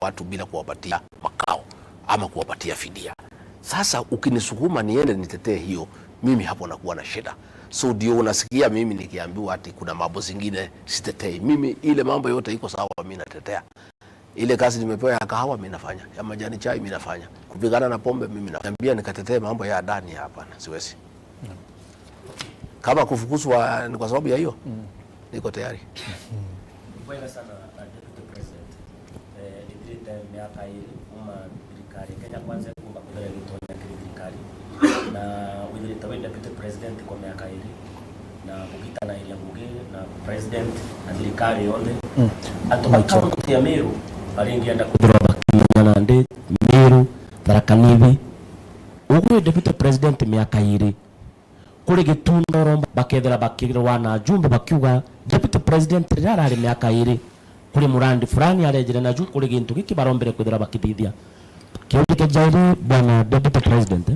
Watu bila kuwapatia makao ama kuwapatia fidia. Sasa ukinisukuma niende nitetee hiyo, mimi hapo nakuwa na shida. So ndio unasikia mimi nikiambiwa ati kuna mambo zingine sitetei. Mimi ile mambo yote iko sawa, mimi natetea. Ile kazi nimepewa ya kahawa mimi nafanya, ya majani chai mimi nafanya, kupigana na pombe mimi naambia nikatetee mambo ya Adani, hapana, siwezi. Kama kufukuzwa ni kwa sababu ya hiyo, niko tayari. Bwega sana, Deputy President. Ithirite miaka iri kuma thirikari Kenya Kwanza kuma kwithira igitonya kiri thirikari, na withirite wi Deputy President kwa miaka iri na gugitanahiria ngugi na President na thirikari yothe. Andu ba kaunti ya Meru baringienda kwithirwa bakimenya nandi Meru, Tharaka Nithi ugwi Deputy President miaka iri kuri gitundoro bakethera bakirwa na jumbe bakiuga Deputy President riria arari miaka iri kuri murandi fulani arejere na juu kuri gintu giki barombere kwithira bakithithia kiundi kijairi. Bwana Deputy President,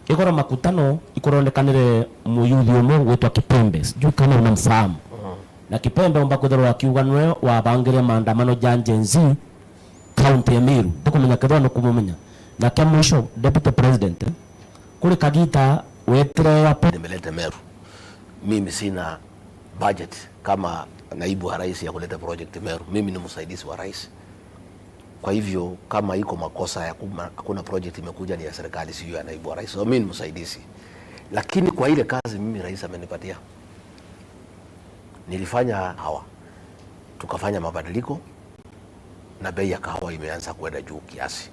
igoro makutano ikorondekanire muyuthi umwe gwitwa Kipembe, sijui kama unamfahamu, na Kipembe omba kwithirwa akiuga niwe wabangire maandamano ja Gen Z kaunti ya Meru. Ndikumenya kethwa nukumumenya. Na kia mwisho, Deputy President, kuri kagita wetire ya Nimeleta Meru. Mimi sina budget kama naibu wa rais ya kuleta project Meru. Mimi ni msaidizi wa rais. Kwa hivyo kama iko makosa ya hakuna project imekuja, ni ya serikali, sio ya naibu wa rais. So mimi ni msaidizi, lakini kwa ile kazi mimi rais amenipatia, nilifanya hawa, tukafanya mabadiliko na bei ya kahawa imeanza kwenda juu kiasi.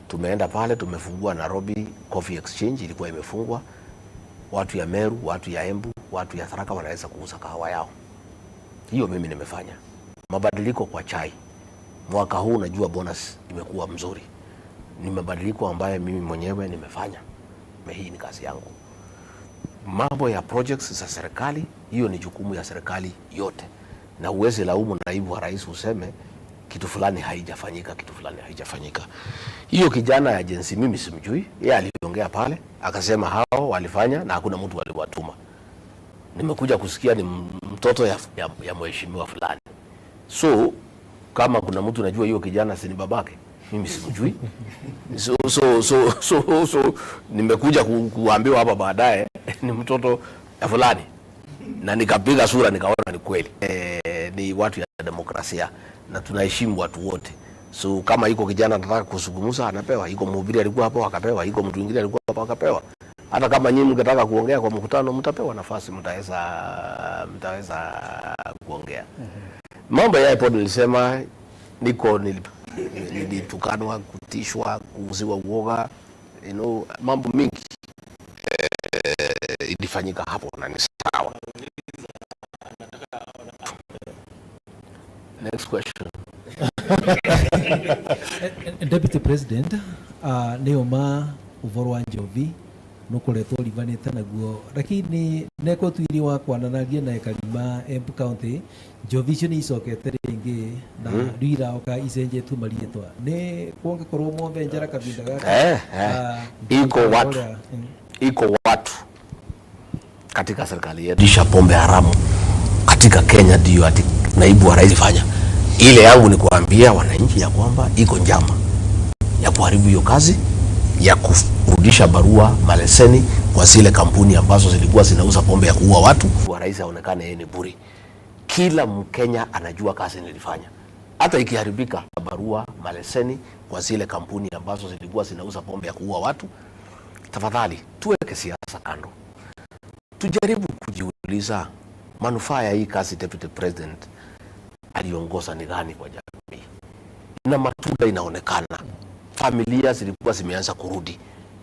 Tumeenda pale tumefungua Nairobi Coffee Exchange, ilikuwa imefungwa. Watu ya Meru, watu ya Embu, watu ya Tharaka wanaweza kuuza kahawa yao. Hiyo mimi nimefanya mabadiliko kwa chai. Mwaka huu najua bonus imekuwa mzuri, ni mabadiliko ambayo mimi mwenyewe nimefanya. Hii ni kazi yangu. Mambo ya projects za serikali, hiyo ni jukumu ya serikali yote, na uwezi laumu naibu wa rais useme kitu fulani haijafanyika, kitu fulani haijafanyika. Hiyo kijana ya Gen Z mimi simjui, yeye aliongea pale akasema hao walifanya na hakuna mtu aliwatuma. Nimekuja kusikia ni mtoto ya mheshimiwa fulani. So kama kuna mtu najua hiyo kijana, si ni babake, mimi simjui. So nimekuja kuambiwa hapa baadaye ni mtoto ya fulani, na nikapiga sura nikaona ni kweli. Ni watu ya demokrasia na tunaheshimu watu wote. So kama iko kijana anataka kuzungumza anapewa, iko mhubiri alikuwa hapo akapewa, iko mtu mwingine alikuwa hapo akapewa. Hata kama nyinyi mngetaka kuongea kwa mkutano mtapewa nafasi, mtaweza kuongea. Mambo ya iPod nilisema niko nilitukanwa, kutishwa, kuuziwa uoga, mambo mingi ilifanyika hapo na ni sawa. Next question. Deputy President, nĩ ũma ũboro wa njovi nũkoretwo ũrivanĩte naguo, lakini nekũtuiri wa kwananaria na ekarima Embu County, njovi icio nĩ icokete rĩngĩ na rĩu iraoka icenjetio mariĩtwa nĩ kũngĩkorwo mothe njara kavinda gaka. Iko watu, iko watu katika serikali yetu disha pombe haramu katika Kenya, ndio ati naibu wa rais fanya ile. Yangu ni kuambia wananchi ya kwamba iko njama ya kuharibu hiyo kazi ya kurudisha barua maleseni kwa zile kampuni ambazo zilikuwa zinauza pombe ya kuua watu. Wa rais aonekane yeye ni buri. Kila Mkenya anajua kazi nilifanya, hata ikiharibika barua maleseni kwa zile kampuni ambazo zilikuwa zinauza pombe ya kuua watu. Tafadhali tuweke siasa kando, tujaribu kujiuliza manufaa ya hii kazi Deputy President aliongoza ni gani kwa jamii, na matunda inaonekana. Familia zilikuwa zimeanza kurudi,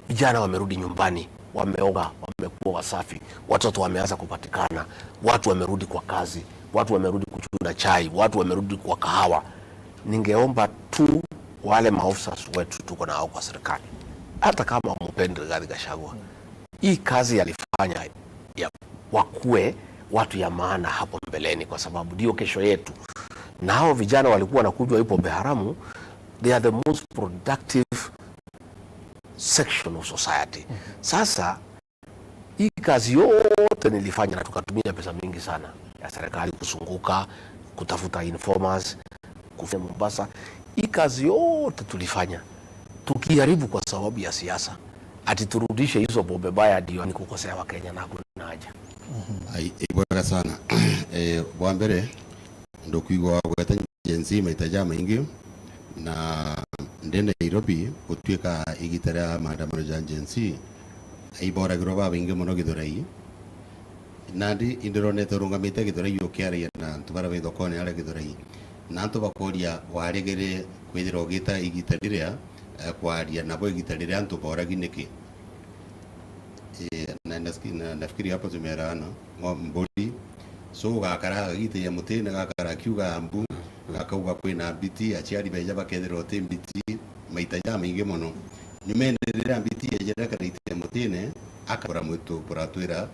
vijana wamerudi nyumbani, wameoga, wamekuwa wasafi, watoto wameanza kupatikana, watu wamerudi kwa kazi, watu wamerudi kuchuna chai, watu wamerudi kwa kahawa. Ningeomba tu wale maofisa wetu tuko nao kwa serikali, hata kama mpendi Rigathi Gachagua, hii kazi alifanya ya wakue watu ya maana hapo mbeleni, kwa sababu ndio kesho yetu. Na hao vijana walikuwa wanakunywa hii pombe haramu, they are the most productive section of society. Sasa hii kazi yote nilifanya na tukatumia pesa mingi sana ya serikali kuzunguka kutafuta informers kufanya Mombasa. Hii kazi yote tulifanya tukiharibu kwa sababu ya siasa, ati turudishe hizo pombe baya, ndio ni kukosea Wakenya na hakuna haja. Ai ibwega sana. Bwa mbere ndukwigwa gweta Gen Z maita ja maingi na ndi Nairobi gutuika igita ria maandamano ja Gen Z iboragirwo ba baingi muno Githurai, nandi indironete urungamite Githurai ukiaria na antu baria bai thokone aria Githurai na antu bakoria waregere kwithira ugita igita riria, kwaria nabo igita riria antu boragi niki. Na nafikiri hapo tumeelewana. Mburi so gakara gagiteia mutine gakara akiuga mbu gakauga kwina mbiti, aciari beja bakethirwo ti mbiti maita ja maingi muno nyumene riria mbiti yejera karaitia mutine akora mwitu buratwira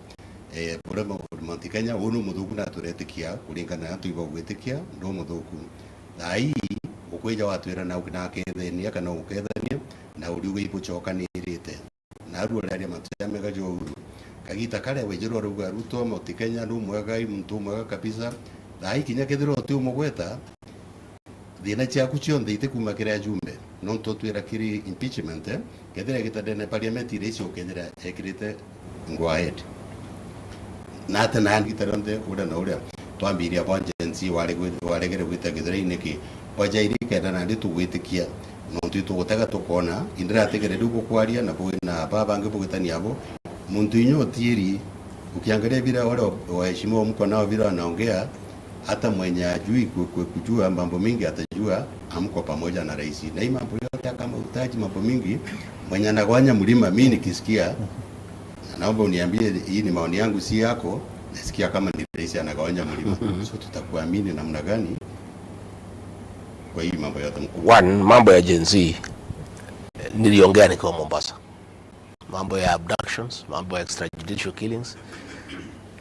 buria Mount Kenya unu muthuku na turetikia kuringana na tuiba gwitikia ndo muthuku thai ukwija watwira na ukethenia kana ukethania na uriuga ibucokanirite na ruo rĩarĩa matuamega jouru kagita karia wijirwo ruga Ruto Mount Kenya nu mwega muntu mwega kabisa thai kinya kethirwo ti umugweta thina ciaku cionthe itikuma kiria jumbe no twira kiri impeachment, kethira gitadene parliament ire icio kethira ekirite go ahead na ate na gitaronde uria na uria twambiria bwa Gen Z waregere gwita Githurai ki kwaja iri kenda na ndi tugwitikia no tugutega tukona indirategere riu gukwaria na na baba bangi bugitania abo muntu inyo tieri ukiangalia vile wale waheshimiwa mko nao vile wanaongea, hata mwenye ajui kujua mambo mingi atajua amko pamoja na rais. Na hii mambo yote kama utaji mambo mingi mwenye anagawanya mlima, mimi nikisikia, naomba uniambie, hii ni maoni yangu si yako, nasikia kama ni rais anagawanya mlima. So tutakuamini namna gani kwa hii mambo yote? One, mambo ya Gen Z niliongea nikiwa Mombasa, mambo ya abductions, mambo ya extrajudicial killings,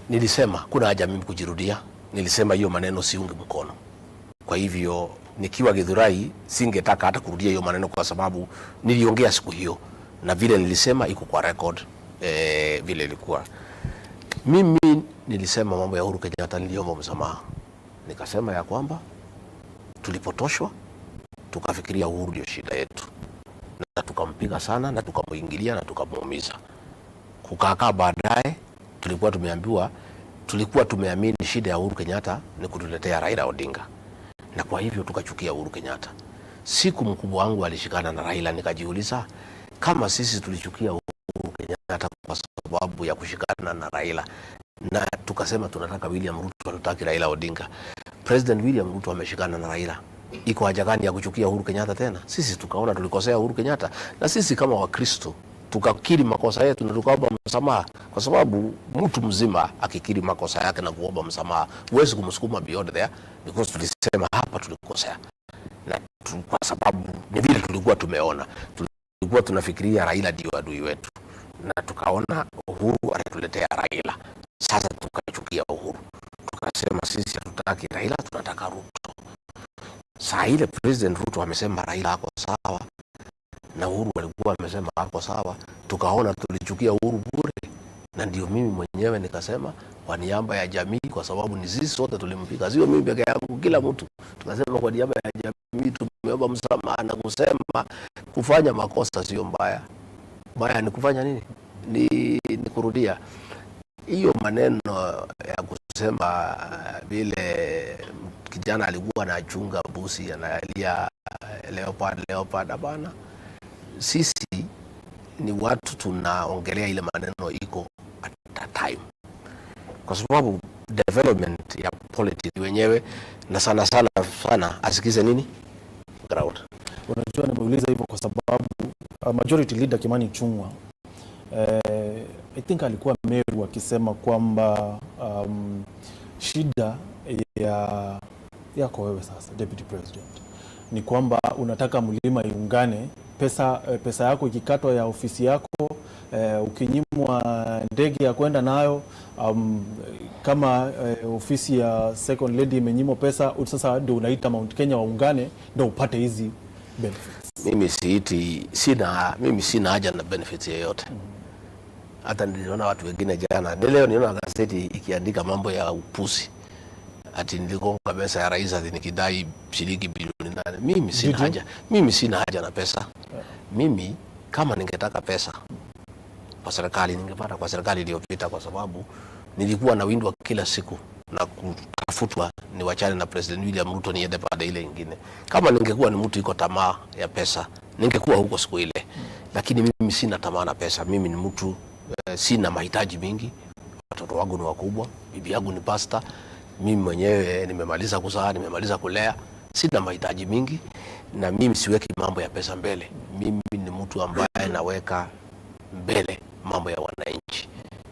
nilisema kuna haja mimi kujirudia. Nilisema hiyo maneno siungi mkono. Kwa hivyo nikiwa Githurai singetaka hata kurudia hiyo maneno kwa sababu niliongea siku hiyo na vile nilisema iko kwa record, vile ilikuwa. Mimi nilisema mambo ya Uhuru Kenyatta, niliomba msamaha, nikasema ya kwamba tulipotoshwa tukafikiria Uhuru ndio shida yetu, na tukampiga sana na tukamuingilia na tukamuumiza. Kukakaa baadaye tulikuwa tumeambiwa, tulikuwa tumeamini shida ya Uhuru Kenyatta ni kutuletea Raila Odinga, na kwa hivyo tukachukia Uhuru Kenyatta. Siku mkubwa wangu alishikana na Raila, nikajiuliza kama sisi tulichukia Uhuru Kenyatta kwa sababu ya kushikana na Raila na tukasema tunataka William Ruto, hatutaki Raila Odinga. President William Ruto ameshikana na Raila, iko haja gani ya kuchukia Uhuru Kenyatta tena? Sisi tukaona tulikosea Uhuru Kenyatta, na sisi kama Wakristo tukakiri makosa yetu na tukaomba msamaha, kwa sababu mtu mzima akikiri makosa yake na kuomba msamaha huwezi kumsukuma beyond there, because tulisema hapa tulikosea, na kwa sababu ni vile tulikuwa tumeona, tulikuwa tunafikiria Raila ndio adui wetu, na tukaona Uhuru atatuletea Raila. Sasa tukachukia Uhuru, tukasema sisi hatutaki Raila, tunataka Ruto. Saa ile President Ruto amesema Raila ako sawa na Uhuru alikuwa amesema ako sawa, tukaona tulichukia Uhuru bure, na ndio mimi mwenyewe nikasema kwa niaba ya jamii, kwa sababu ni sisi sote tulimpiga, sio mimi peke yangu, kila mtu. Tukasema kwa niaba ya jamii tumeomba msamaha na kusema kufanya makosa sio mbaya, mbaya ni kufanya nini? Ni kurudia hiyo maneno ya kusema vile kijana alikuwa anachunga busi analia leopard leopard. Hapana, sisi ni watu tunaongelea ile maneno iko at a time, kwa sababu development ya politics wenyewe na sana sana sana asikize nini ground. Unajua, nimeuliza hivyo kwa sababu majority leader Kimani Ichung'wah, I think alikuwa Meru akisema kwamba shida ya yako wewe sasa deputy president ni kwamba unataka mlima iungane, pesa yako ikikatwa ya ofisi yako, ukinyimwa ndege ya kwenda nayo, kama ofisi ya second lady imenyimwa pesa, sasa ndio unaita Mount Kenya waungane ndio upate hizi benefits. Mimi siiti, sina, mimi sina haja na benefits yoyote. Hata niliona watu wengine jana, ni leo niliona gazeti ikiandika mambo ya upuzi. Ati niligonga meza ya rais ati nikidai shilingi bilioni 8. Mimi sina Did you? Haja. Mimi sina haja na pesa. Mimi kama ningetaka pesa kwa serikali, ningepata kwa serikali iliyopita, kwa sababu nilikuwa nawindwa kila siku na kutafutwa niwachane na President William Ruto niende pande ile ingine. Kama ningekuwa ni mtu iko tamaa ya pesa, ningekuwa huko siku ile, lakini mimi sina tamaa na pesa. Mimi ni mtu sina mahitaji mingi. Watoto wangu ni wakubwa, bibi yangu ni pasta, mimi mwenyewe nimemaliza kuzaa, nimemaliza kulea, sina mahitaji mingi, na mimi siweki mambo ya pesa mbele. Mimi ni mtu ambaye naweka mbele mambo ya wananchi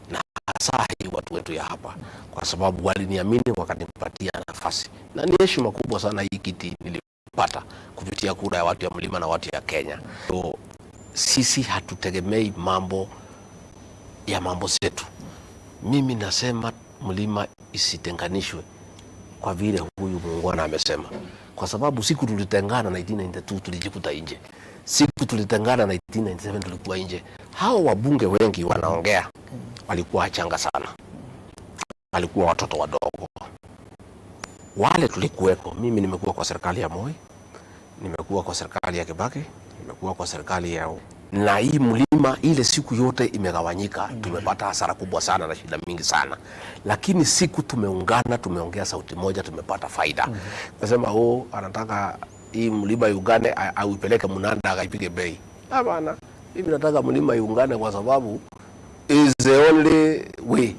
na hasa hii watu wetu ya hapa, kwa sababu waliniamini wakanipatia nafasi, na ni heshima kubwa sana hii kiti nilipata kupitia kura ya watu ya mlima na watu ya Kenya. So, sisi hatutegemei mambo ya mambo zetu. Mimi nasema mlima isitenganishwe kwa vile huyu muungwana amesema, kwa sababu siku tulitengana 1992 tulijikuta nje, siku tulitengana 1997 tulikuwa nje. Hao wabunge wengi wanaongea walikuwa wachanga sana, walikuwa watoto wadogo. Wale tulikuweko, mimi nimekuwa kwa serikali ya Moi, nimekuwa kwa serikali ya Kibaki, nimekuwa kwa serikali ya na hii mlima ile siku yote imegawanyika, tumepata hasara kubwa sana na shida mingi sana, lakini siku tumeungana, tumeongea sauti moja, tumepata faida. Nasema, oh, anataka hii mlima iungane auipeleke Munanda akaipige bei. Hapana, mimi nataka mlima iungane kwa sababu is the only way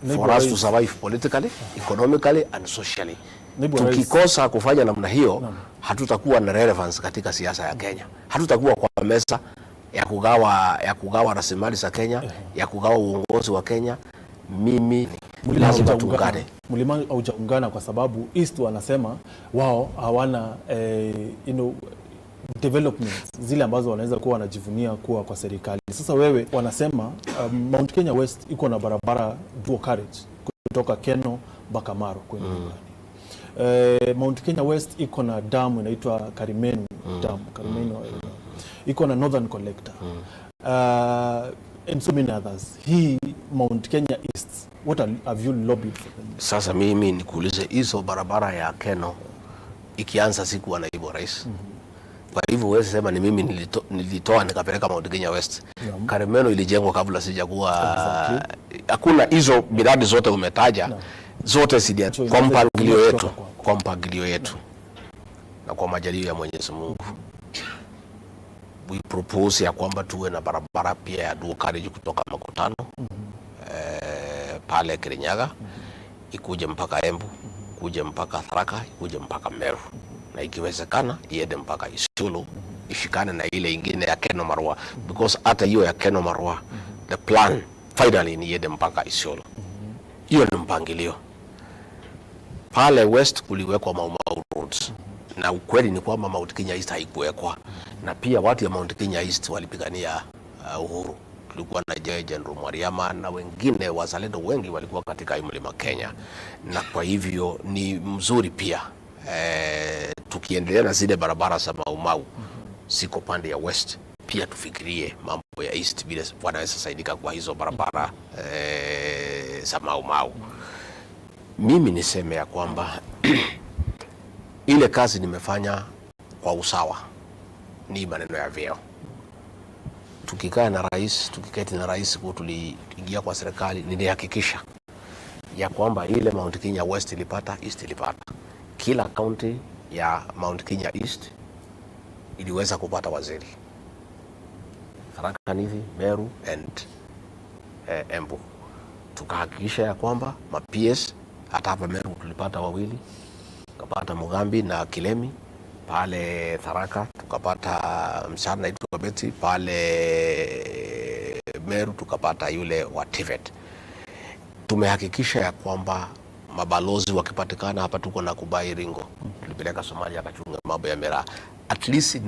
Naibu for us to Rais. Survive politically, economically and socially. Naibu Rais. Tukikosa kufanya namna hiyo, hatutakuwa na relevance katika siasa ya Kenya, hatutakuwa kwa meza ya kugawa rasilimali za Kenya, ya kugawa uongozi wa Kenya. Mimi Mlima lazima haujaungana. tuungane. Mlima haujaungana kwa sababu East wanasema wao hawana developments zile ambazo wanaweza kuwa wanajivunia kuwa kwa serikali. Sasa wewe wanasema Mount Kenya West iko na barabara dual carriage kutoka Keno mpaka Maro kwenda nyumbani. Mount Kenya West iko na damu inaitwa Karimenu Dam, Karimenu iko na Northern Collector and so many others. Hii Mount Kenya East, what have you lobbied for them? Sasa mimi nikuulize, hizo barabara ya Keno ikianza sikuwa naibu wa rais. Kwa hivyo huwezi sema ni mimi nilitoa nikapeleka Mount Kenya West. Karimeno ilijengwa kabla sijakuwa. Hakuna hizo miradi zote umetaja zote sija So kwa inaweza mpangilio kutoka yetu, kwako. Kwa mpangilio yetu na kwa majalio ya Mwenyezi Mungu, we propose ya kwamba tuwe na barabara pia ya dual carriage kutoka Makutano pale Kirinyaga, ikuje mpaka Embu, ikuje mpaka Tharaka, ikuje mpaka Meru na ikiwezekana iende mpaka Isiolo, ishikane na ile ingine ya Keno Marua, because hata hiyo ya Keno Marua, the plan finally ni iende mpaka Isiolo. Hiyo ni mpangilio. Pale West kuliwekwa Mau Mau roads na ukweli ni kwamba Mount Kenya East haikuwekwa, na pia watu ya Mount Kenya East walipigania uhuru. Tulikuwa na General Mwariama na wengine wazalendo wengi walikuwa katika hii mlima Kenya, na kwa hivyo ni mzuri pia tukiendelea na zile barabara za Mau Mau ziko pande ya West, pia tufikirie mambo ya East vile wanaweza saidika kwa hizo barabara za Mau Mau. Mimi niseme ya kwamba ile kazi nimefanya kwa usawa ni maneno ya vyeo. Tukikaa na rais, tukiketi na rais kwa tuliingia kwa serikali, nilihakikisha ya kwamba ile Mount Kenya West ilipata, East ilipata. Kila county ya Mount Kenya East iliweza kupata waziri. Tharaka Nithi, Meru and Embu. Tukahakikisha ya kwamba ma PS hata hapa Meru tulipata wawili, tukapata Mugambi na Kilemi pale Tharaka, tukapata msichana anaitwa Betty pale Meru, tukapata yule wa TVET. Tumehakikisha ya kwamba mabalozi wakipatikana hapa, tuko na Kubai Ringo, tulipeleka Somalia akachunga mambo ya miraa. At least in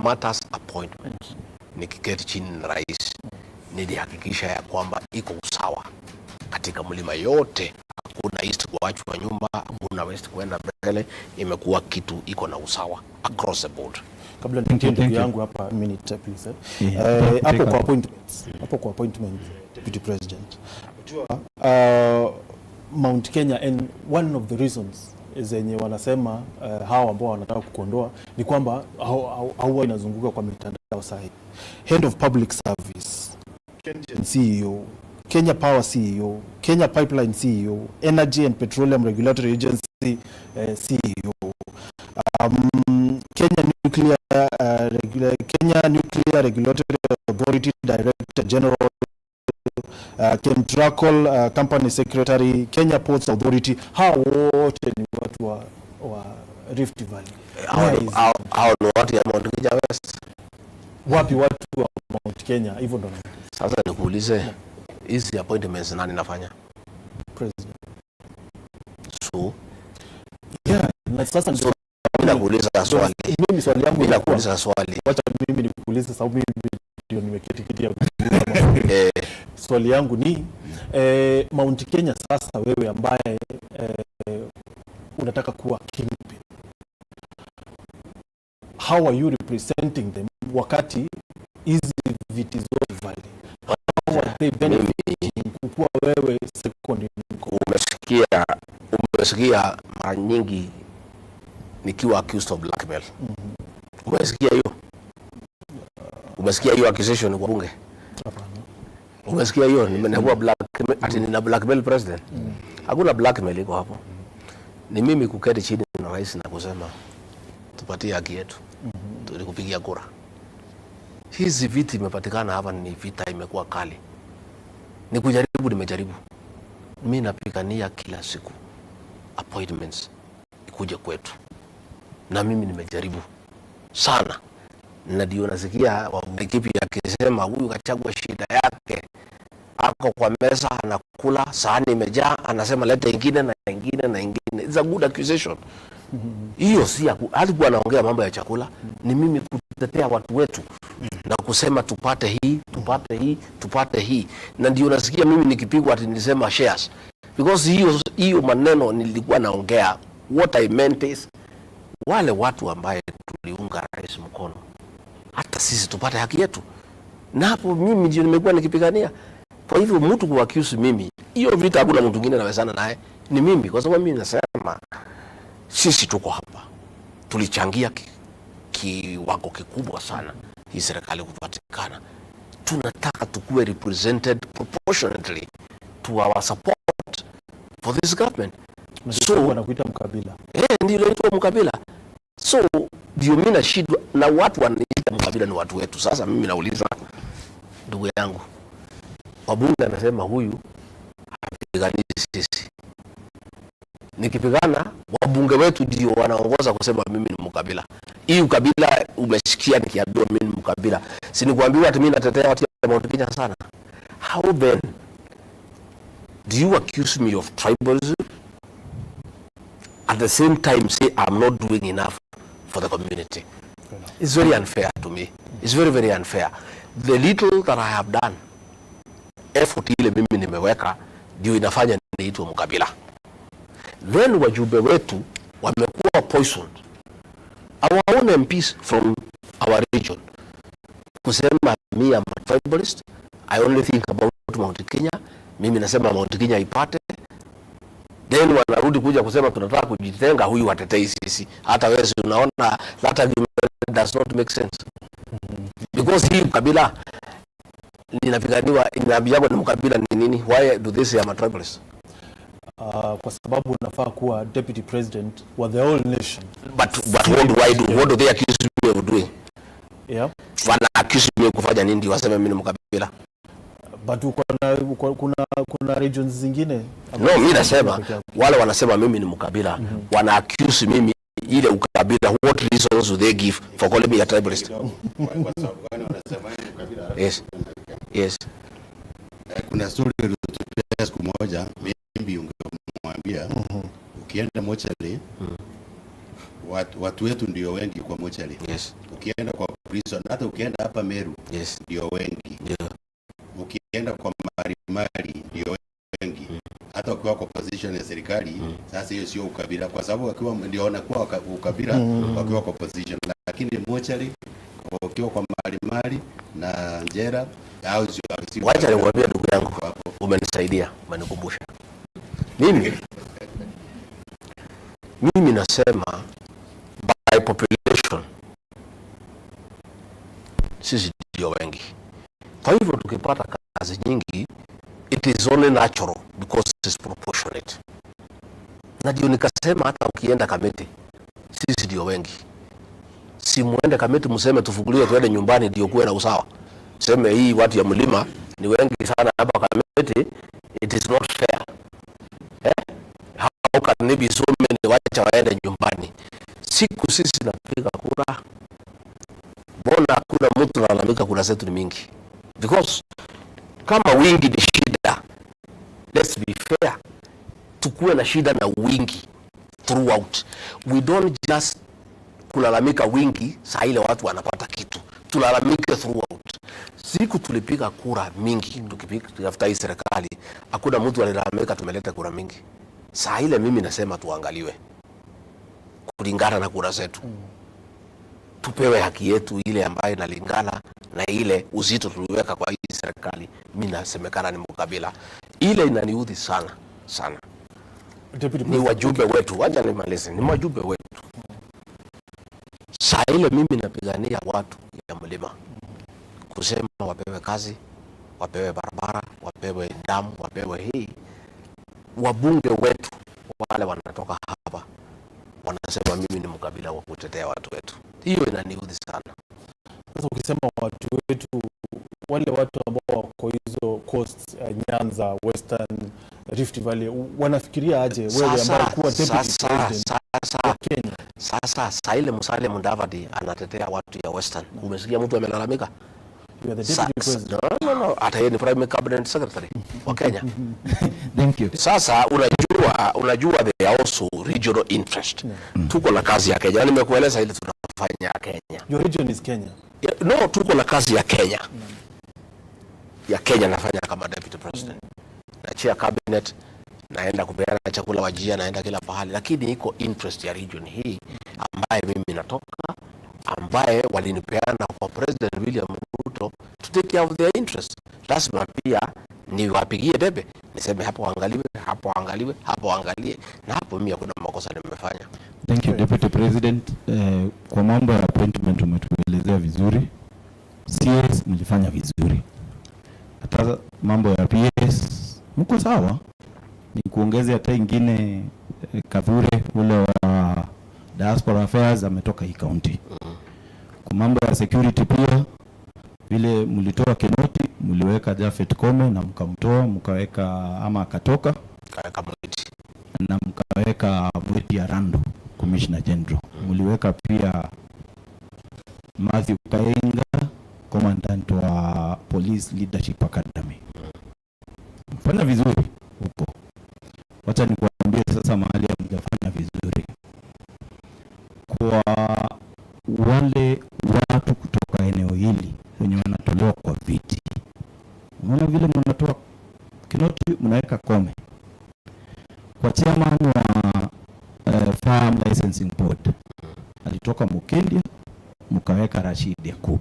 matters appointment, nikiketi chini na rais nilihakikisha ya kwamba iko usawa katika mlima yote, hakuna East kuachwa nyuma, hakuna West kuenda mbele. Imekuwa kitu iko na usawa across the board. Kabla Thank you, nitie ndugu thank you. yangu hapa, minute please. Yeah, Hapo take kwa on. appointments, hapo kwa appointment, Deputy President. Unajua, Mount Kenya, and one of the reasons zenye wanasema hawa ambao wanataka kukuondoa ni kwamba hauwa inazunguka kwa mitandao sahi. Head of Public Service, KenGen CEO, Kenya Power CEO, Kenya Pipeline CEO, Energy and Petroleum Regulatory Agency CEO, Kenya Nuclear Regulatory Authority Director General, Kentraco Company Secretary, Kenya Ports Authority. Hawa wote ni watu wa Rift Valley. Where is Hao ni watu ya Mount Kenya West. Wapi watu wa Mount Kenya? Hivyo ndo Sasa nikuulize, hizi appointments nani nafanya? President. So Yeah, na sasa ndio mimi nakuuliza swali, mimi swali yangu mimi ilikuwa, nakuuliza swali. Wacha mimi nikuulize sababu mimi ndio nimeketi kiti ya kuuliza maswali. Swali yangu ni Mount Kenya sasa, wewe ambaye unataka kuwa kingpin, how are you representing them wakati hizi viti zote valley, how are they benefiting kukuwa wewe second in command? Umesikia mara nyingi nikiwa accused of blackmail. Umesikia hiyo? Umesikia hiyo accusation kwa bunge? Hapana. Umesikia hiyo? Nimekuwa black ati nina blackmail president? Hakuna blackmail iko hapo. Ni mimi kuketi chini na rais na kusema tupatie haki yetu. Tulikupigia kura. Hizi viti imepatikana hapa ni vita imekuwa kali. Ni kujaribu, nimejaribu. Mimi napigania kila siku appointments ikuje kwetu, na mimi nimejaribu sana, na ndio nasikia Laikipia akisema huyu Gachagua shida yake ako kwa meza anakula, sahani imejaa, anasema leta ingine na ingine na ingine. It's a good accusation. Hiyo si ya alikuwa anaongea mambo ya chakula, ni mimi kutetea watu wetu na kusema tupate hii, tupate hii, tupate hii, na ndio nasikia mimi nikipigwa ati nilisema shares, because hiyo hiyo maneno nilikuwa naongea, what I meant is wale watu ambaye tuliunga rais mkono, hata sisi tupate haki yetu, na hapo mimi ndio nimekuwa nikipigania. Kwa hivyo mtu kuaccuse mimi, hiyo vita hakuna mtu mwingine anawezana naye, ni mimi, kwa sababu mimi nasema sisi tuko hapa, tulichangia kiwango kikubwa sana hii serikali kupatikana. Tunataka tukuwe represented proportionately to our support for this government. So wanakuita mkabila. Eh, ndio inaitwa mkabila. So ndio mimi nashindwa na watu wananiita mkabila ni watu wetu. Sasa mimi nauliza ndugu yangu, wabunge anasema huyu hapigani sisi. Nikipigana wabunge wetu ndio wanaongoza kusema mimi ni mkabila. Hii ukabila umesikia nikiambiwa mimi ni mkabila. Si nikuambiwa ati mimi natetea watu ya Mount Kenya sana. How then do you accuse me of tribalism, at the same time say I'm not doing enough for the community? It's very unfair to me. It's very, very unfair. The little that I have done, effort ile mimi nimeweka ndio inafanya niitwe mkabila. Then wajumbe wetu wamekuwa poisoned. Our own MPs from our region kusema me am a tribalist, I only think about Mount Kenya. Mimi nasema Mount Kenya ipate, then wanarudi kuja kusema tunataka kujitenga, huyu hatetei sisi. Hata wewe si unaona that argument does not make sense, because hii kabila ninapiganiwa inaambiwa ni mkabila ni nini? Why do they say I'm a tribalist? Kwa sababu unafaa kuwa deputy president wa the whole nation. But what do they accuse me of doing? Yeah. Wana accuse me kufanya nini ndio waseme mimi ni mkabila? But uko na kuna regions zingine. No, mimi nasema Peke yako. Wale wanasema mimi ni mkabila, wana accuse mimi ile ukabila, what reasons do they give for calling me a tribalist? Kwa sababu gani wanasema ni ukabila? Yes. Kuna story ulitupea siku moja, maybe ungemwambia ukienda mochari, watu wetu ndio wengi kwa mochari. Ukienda kwa prison, hata ukienda hapa Meru ndio wengi. Ukienda kwa Marimari ndio wengi. Hata ukiwa kwa position ya serikali, sasa hiyo sio ukabila, kwa sababu wakiwa ndio wanakuwa ukabila wakiwa kwa position, lakini mochari, ukiwa kwa Marimari na jela au sio Wacha nikwambie ndugu yangu, hapo. Umenisaidia, umenikumbusha. Mimi nasema by population sisi ndio wengi. Kwa hivyo tukipata kazi nyingi, it is only natural because it's proportionate. Na ndio nikasema hata ukienda Kamiti sisi ndio wengi. Si muende Kamiti mseme tufunguliwe tuende nyumbani ndio kuwe na usawa. Seme hii watu ya mlima ni wengi sana hapa Kamiti, it is not fair. Eh? How can they be so many, wacha waende nyumbani. Siku sisi napiga kura, mbona hakuna mtu analalamika kura zetu ni mingi? Because kama wingi ni shida, let's be fair, tukuwe na shida na wingi throughout. We don't just kulalamika wingi saa ile watu wanapata kitu, tulalamike throughout. Siku tulipiga kura mingi tukipiga tukitafuta hii serikali, hakuna mtu alilalamika tumeleta kura mingi. Saa ile mimi nasema tuangaliwe kulingana na kura zetu, tupewe haki yetu ile ambayo inalingana na ile uzito tuliweka kwa hii serikali. Mimi nasemekana ni mkabila, ile inaniudhi sana sana. Deputy Ni President. Wajumbe wetu, wacha nimalize, ni wajumbe wetu. Saa ile mimi napigania watu ya mlima kusema wapewe kazi, wapewe barabara, wapewe damu, wapewe hii. Wabunge wetu wale wanatoka hapa wanasema mimi ni mkabila wa kutetea watu wetu. Hiyo inaniudhi sana. Sasa ukisema watu wetu, wale watu ambao wako hizo coast, Nyanza, Western, Rift Valley, wanafikiria aje wewe ambaye kuwa deputy Sasa, president sasa, wa Kenya? Sasa saa ile Musalia Mudavadi anatetea watu ya Western, umesikia mtu amelalamika? You are the deputy president. No. Hata yeye ni prime cabinet secretary wa Kenya. Thank you. Sasa unajua there are also regional interest. Tuko na kazi ya Kenya. Na nimekueleza ile tunafanya ya Kenya. Your region is Kenya. Yeah, no, tuko na kazi ya Kenya. Ya Kenya nafanya kama deputy president. Na chair cabinet, naenda kupeana chakula Wajir, naenda kila pahali, lakini iko interest ya region hii ambaye mimi natoka, ambaye walinipeana kwa President William Ruto to take care of their interest. Lazima pia niwapigie debe, niseme hapo angaliwe, hapo angaliwe, hapo angalie, na hapo mimi hakuna makosa nimefanya. Thank you, Deputy President. Kwa mambo ya appointment umetuelezea vizuri. CS mlifanya vizuri. Hata mambo ya PS mko sawa. Ni kuongeze hata ingine, Kithure ule wa Diaspora Affairs ametoka hii county. Kwa mambo ya security pia vile mlitoa Kinoti, mliweka Japhet Koome na mkamtoa, mkaweka ama akatoka Kaweka Mwiti. Na mkaweka Mwiti Arandu, Commissioner General. Mliweka pia Matthew Kainga, Commandant wa Police Leadership Academy. Fanya vizuri huko. Wacha nikuambie sasa mahali hamjafanya vizuri. Kwa wale watu kutoka eneo hili wenye wanatolewa kwa viti, unaona vile mnatoa Kinoti, mnaweka Koome kwa chairman wa Farm Licensing Board alitoka Mukindia, mkaweka Rashid Yakub.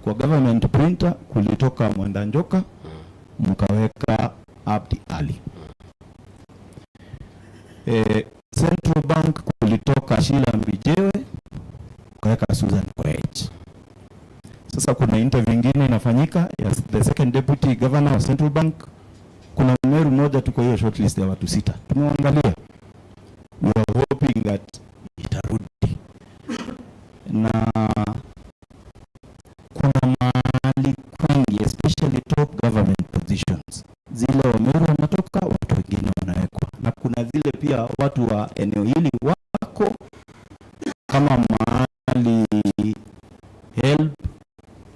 Kwa government printer kulitoka Mwenda Njoka, mkaweka Abdi Ali. Central Bank kulitoka Sheila Mbijewe, mkaweka Susan Koech. Sasa kuna interview ingine inafanyika ya the second deputy governor wa Central Bank. Kuna Meru moja, tuko hiyo shortlist ya watu sita, tumeangalia. We are hoping that itarudi, na kuna mahali kwingi, especially top government positions, zile Wameru wanatoka, watu wengine wanawekwa, na kuna zile pia watu wa eneo hili wako kama mahali HELB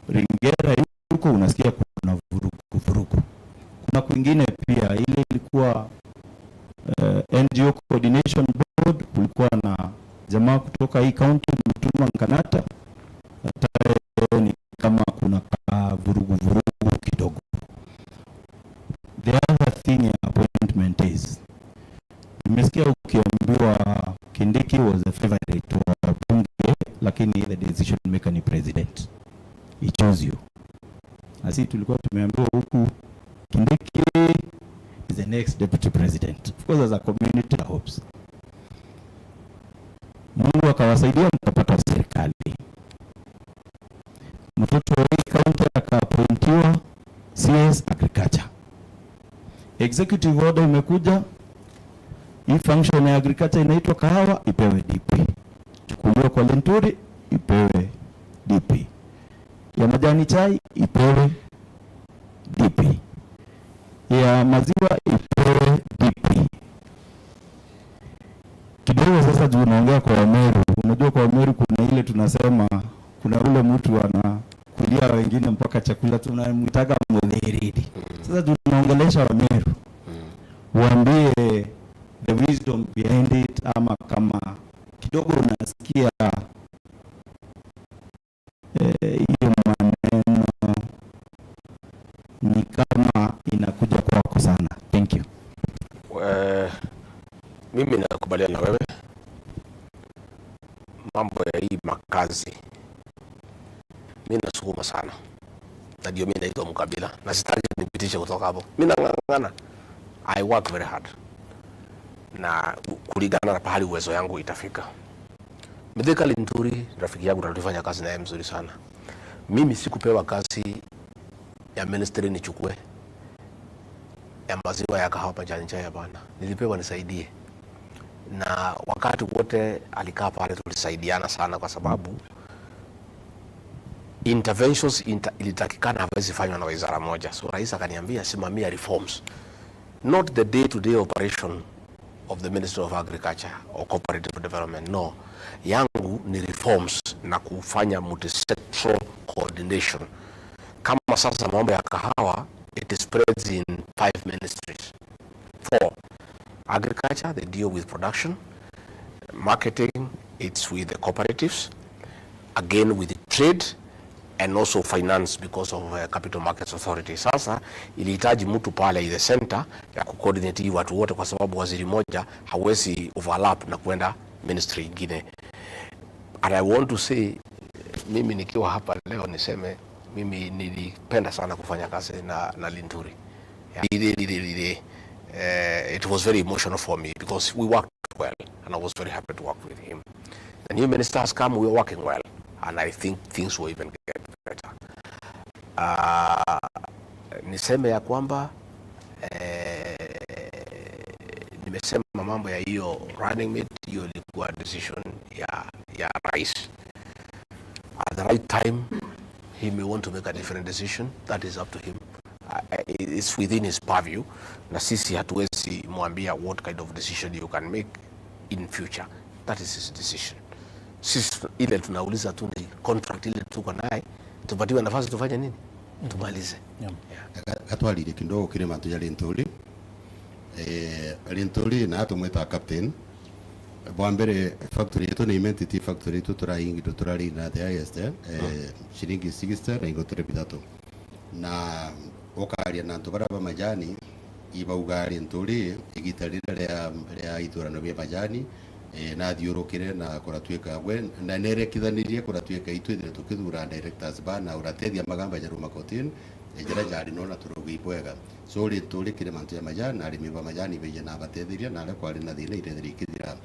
Ringera yuko, unasikia kuna vurugu vurugu. Kuna kwingine pia ile ilikuwa NGO Coordination Board, kulikuwa na jamaa kutoka hii county, Mutuma Nkanata, hata ni kama kuna ka vurugu vurugu kidogo. The other thing ya appointment is, nimesikia ukiambiwa Kindiki was a favorite wa bunge, lakini the decision maker ni president. He chose you. Na sisi tulikuwa tumeambiwa huku Kindiki is the next deputy president. Of course, as a community hopes. Mungu akawasaidia mkapata serikali. Mtoto wa hii county akaappointiwa CS Agriculture. Executive order imekuja, hii function ya agriculture inaitwa kahawa ipewe DP, chukuliwa kwa Linturi ipewe DP, ya majani chai ipewe DP, ya maziwa ipewe DP. Kidogo sasa juu unaongea kwa Wameru, unajua kwa Wameru kuna ile tunasema kuna ule mtu anakulia wengine mpaka chakula tunamwitaga mudhiriri. Sasa tunaongelesha Wameru, waambie the wisdom behind it, ama kama kidogo unasikia hiyo maneno ni kama inakuja kwako sana. Thank you. Mimi nakubaliana na wewe mambo ya hii makazi, mi nasukuma sana, na ndio mi naitwa mkabila na sitaki nipitishe kutoka hapo. Mi nang'ang'ana, I work very hard na kulingana na pahali uwezo yangu itafika. Mithika Linturi rafiki yangu na tulifanya kazi naye mzuri sana. Mimi sikupewa kazi ya ministry nichukue ya maziwa ya kahawa majani chai, hapana. Nilipewa nisaidie, na wakati wote alikaa pale tulisaidiana sana, kwa sababu interventions ilitakikana hawezi fanywa na wizara moja. So rais akaniambia simamia reforms, not the day to day operation of the Ministry of Agriculture or Cooperative Development. No, yangu ni reforms na kufanya multisectoral coordination. Kama sasa mambo ya kahawa, it spreads in five ministries. Four. Agriculture, they deal with production. Marketing, it's with the cooperatives. Again with the trade and also finance because of Capital Markets Authority. Sasa ilihitaji mtu pale in the center ya kucoordinate hii watu wote, kwa sababu waziri moja hawezi overlap na kwenda ministry ingine. And I want to say, mimi nikiwa hapa leo niseme mimi nilipenda sana kufanya kazi na Linturi. Yeah. Really, really, really, it was very emotional for me because we worked well and I was very happy to work with him. The new minister has come, we are working well and I think things will even get better. Niseme ya kwamba nimesema mambo ya hiyo running mate, hiyo ilikuwa decision ya rais. At the right time he may want to make a different decision, that is up to him. It's within his purview, na sisi hatuwezi mwambia what kind of decision you can make in future. That is his decision. Sisi ile tunauliza tu ni contract ile tuko naye, tupatiwe nafasi tufanye nini, tumalize. Yeah. Gatwarire kidogo kire mantu ya Linturi, Linturi na tumwita captain bwa mbere. Factory yetu ni identity factory yetu turaingiro turari na the highest shilingi 60 na ingotire bitatu na ukaria na antu baria ba majani ibauga Linturi igita rira ria iturano bia majani, nathiũrũkire na kũratuĩka we na nerekithanirie kũratuĩka itwithire tukithura directors ba na ũratethia magamba jaruma kotin njĩra jari no na tũrũgi bwega. So rĩ tũrĩkire mantu ya majani na arĩmi ba majani beije na batethiria na arĩa kwarĩ na thĩna irethire ikĩthira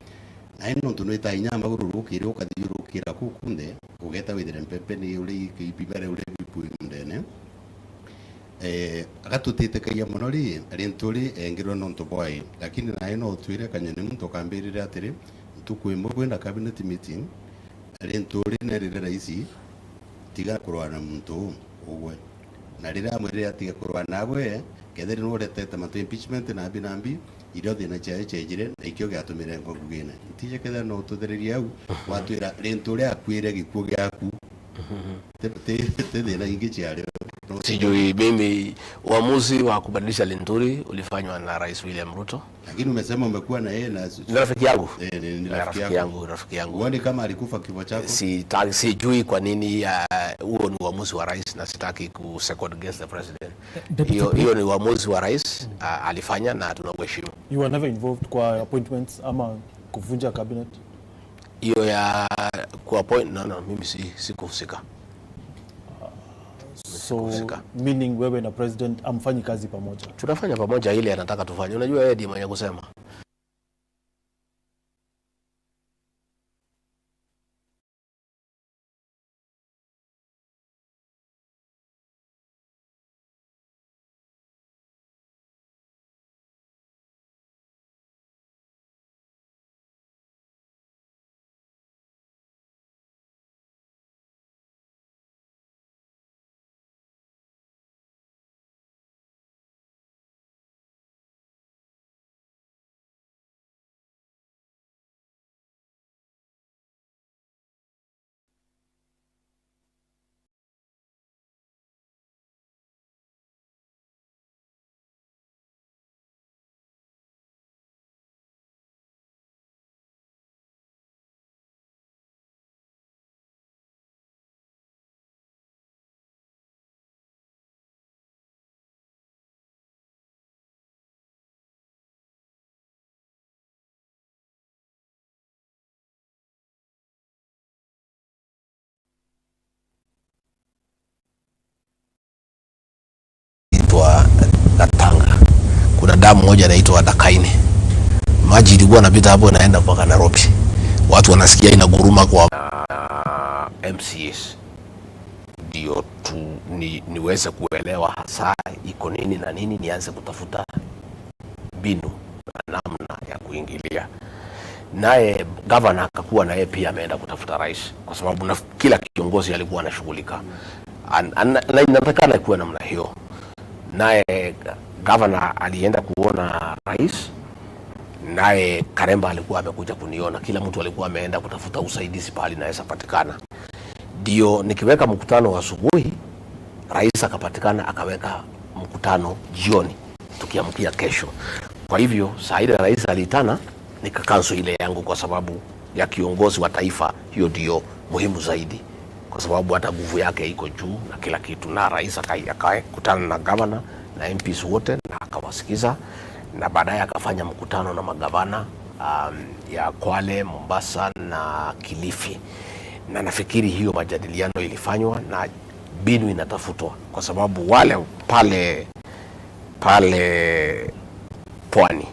na ĩno ntu nwĩta inya magũrũ rũkĩre ũkathiũrũkĩra kũu kunthe ũgeta withire mpempe nĩ ũrĩ ibibere ũrĩ bipui ndene, agatutitikagia muno ri rinturi engirwo nontu bwai, lakini naye no utwire kanyoni muntu ukambirire atiri ntuku imwe kwina cabinet meeting rinturi nerire raisi tiga kurwa na muntu ugwe na riria amwirire atige kurwa nawe ketheri nuretete matu impeachment nambi nambi irio thina ciayo cienjire na ikio giatumire ngogugine ntije kethere no ututhererie au watwira rinturi akuire gikuo giaku te thina ingi ciario. Sijui mimi, uamuzi wa kubadilisha Linturi ulifanywa na Rais William Ruto. Lakini umesema umekuwa na yeye na Ni rafiki yangu. Ni rafiki rafiki yako. Yangu, rafiki yangu. Uone kama alikufa kifo chako. Sijui kwa nini, huo ni uamuzi wa rais na sitaki ku second guess the president. Deputy Hiyo ni uamuzi wa rais, alifanya na tunauheshimu. You were never involved kwa appointments ama kuvunja cabinet? Hiyo ya ku appoint, no, mimi si sikuhusika. So Sikuhusika. meaning wewe na president amfanyi kazi pamoja? Tunafanya pamoja ile anataka tufanye. Unajua yeye ndiye mwenye kusema. Inaitwa Gatanga. Kuna damu moja inaitwa Dakaine. Maji ilikuwa inapita hapo inaenda mpaka Nairobi. Watu wanasikia inaguruma kwa MCAs ndio tu niweze kuelewa hasa iko nini na nini, nianze kutafuta mbinu na namna ya kuingilia. Naye gavana akakuwa na yeye pia ameenda kutafuta rais, kwa sababu kila kiongozi alikuwa anashughulika na inatakana kuwa namna hiyo. Naye gavana alienda kuona rais, naye Karemba alikuwa amekuja kuniona. Kila mtu alikuwa ameenda kutafuta usaidizi pahali naweza patikana. Ndio nikiweka mkutano wa asubuhi, rais akapatikana, akaweka mkutano jioni tukiamkia kesho. Kwa hivyo saa ile rais aliitana, nikakansu ile yangu kwa sababu ya kiongozi wa taifa, hiyo ndio muhimu zaidi, kwa sababu hata nguvu yake iko juu na kila kitu. Na rais akakutana na gavana na MPs wote na akawasikiza, na baadaye akafanya mkutano na magavana ya Kwale, Mombasa na Kilifi, na nafikiri hiyo majadiliano ilifanywa na mbinu inatafutwa, kwa sababu wale pale pale pwani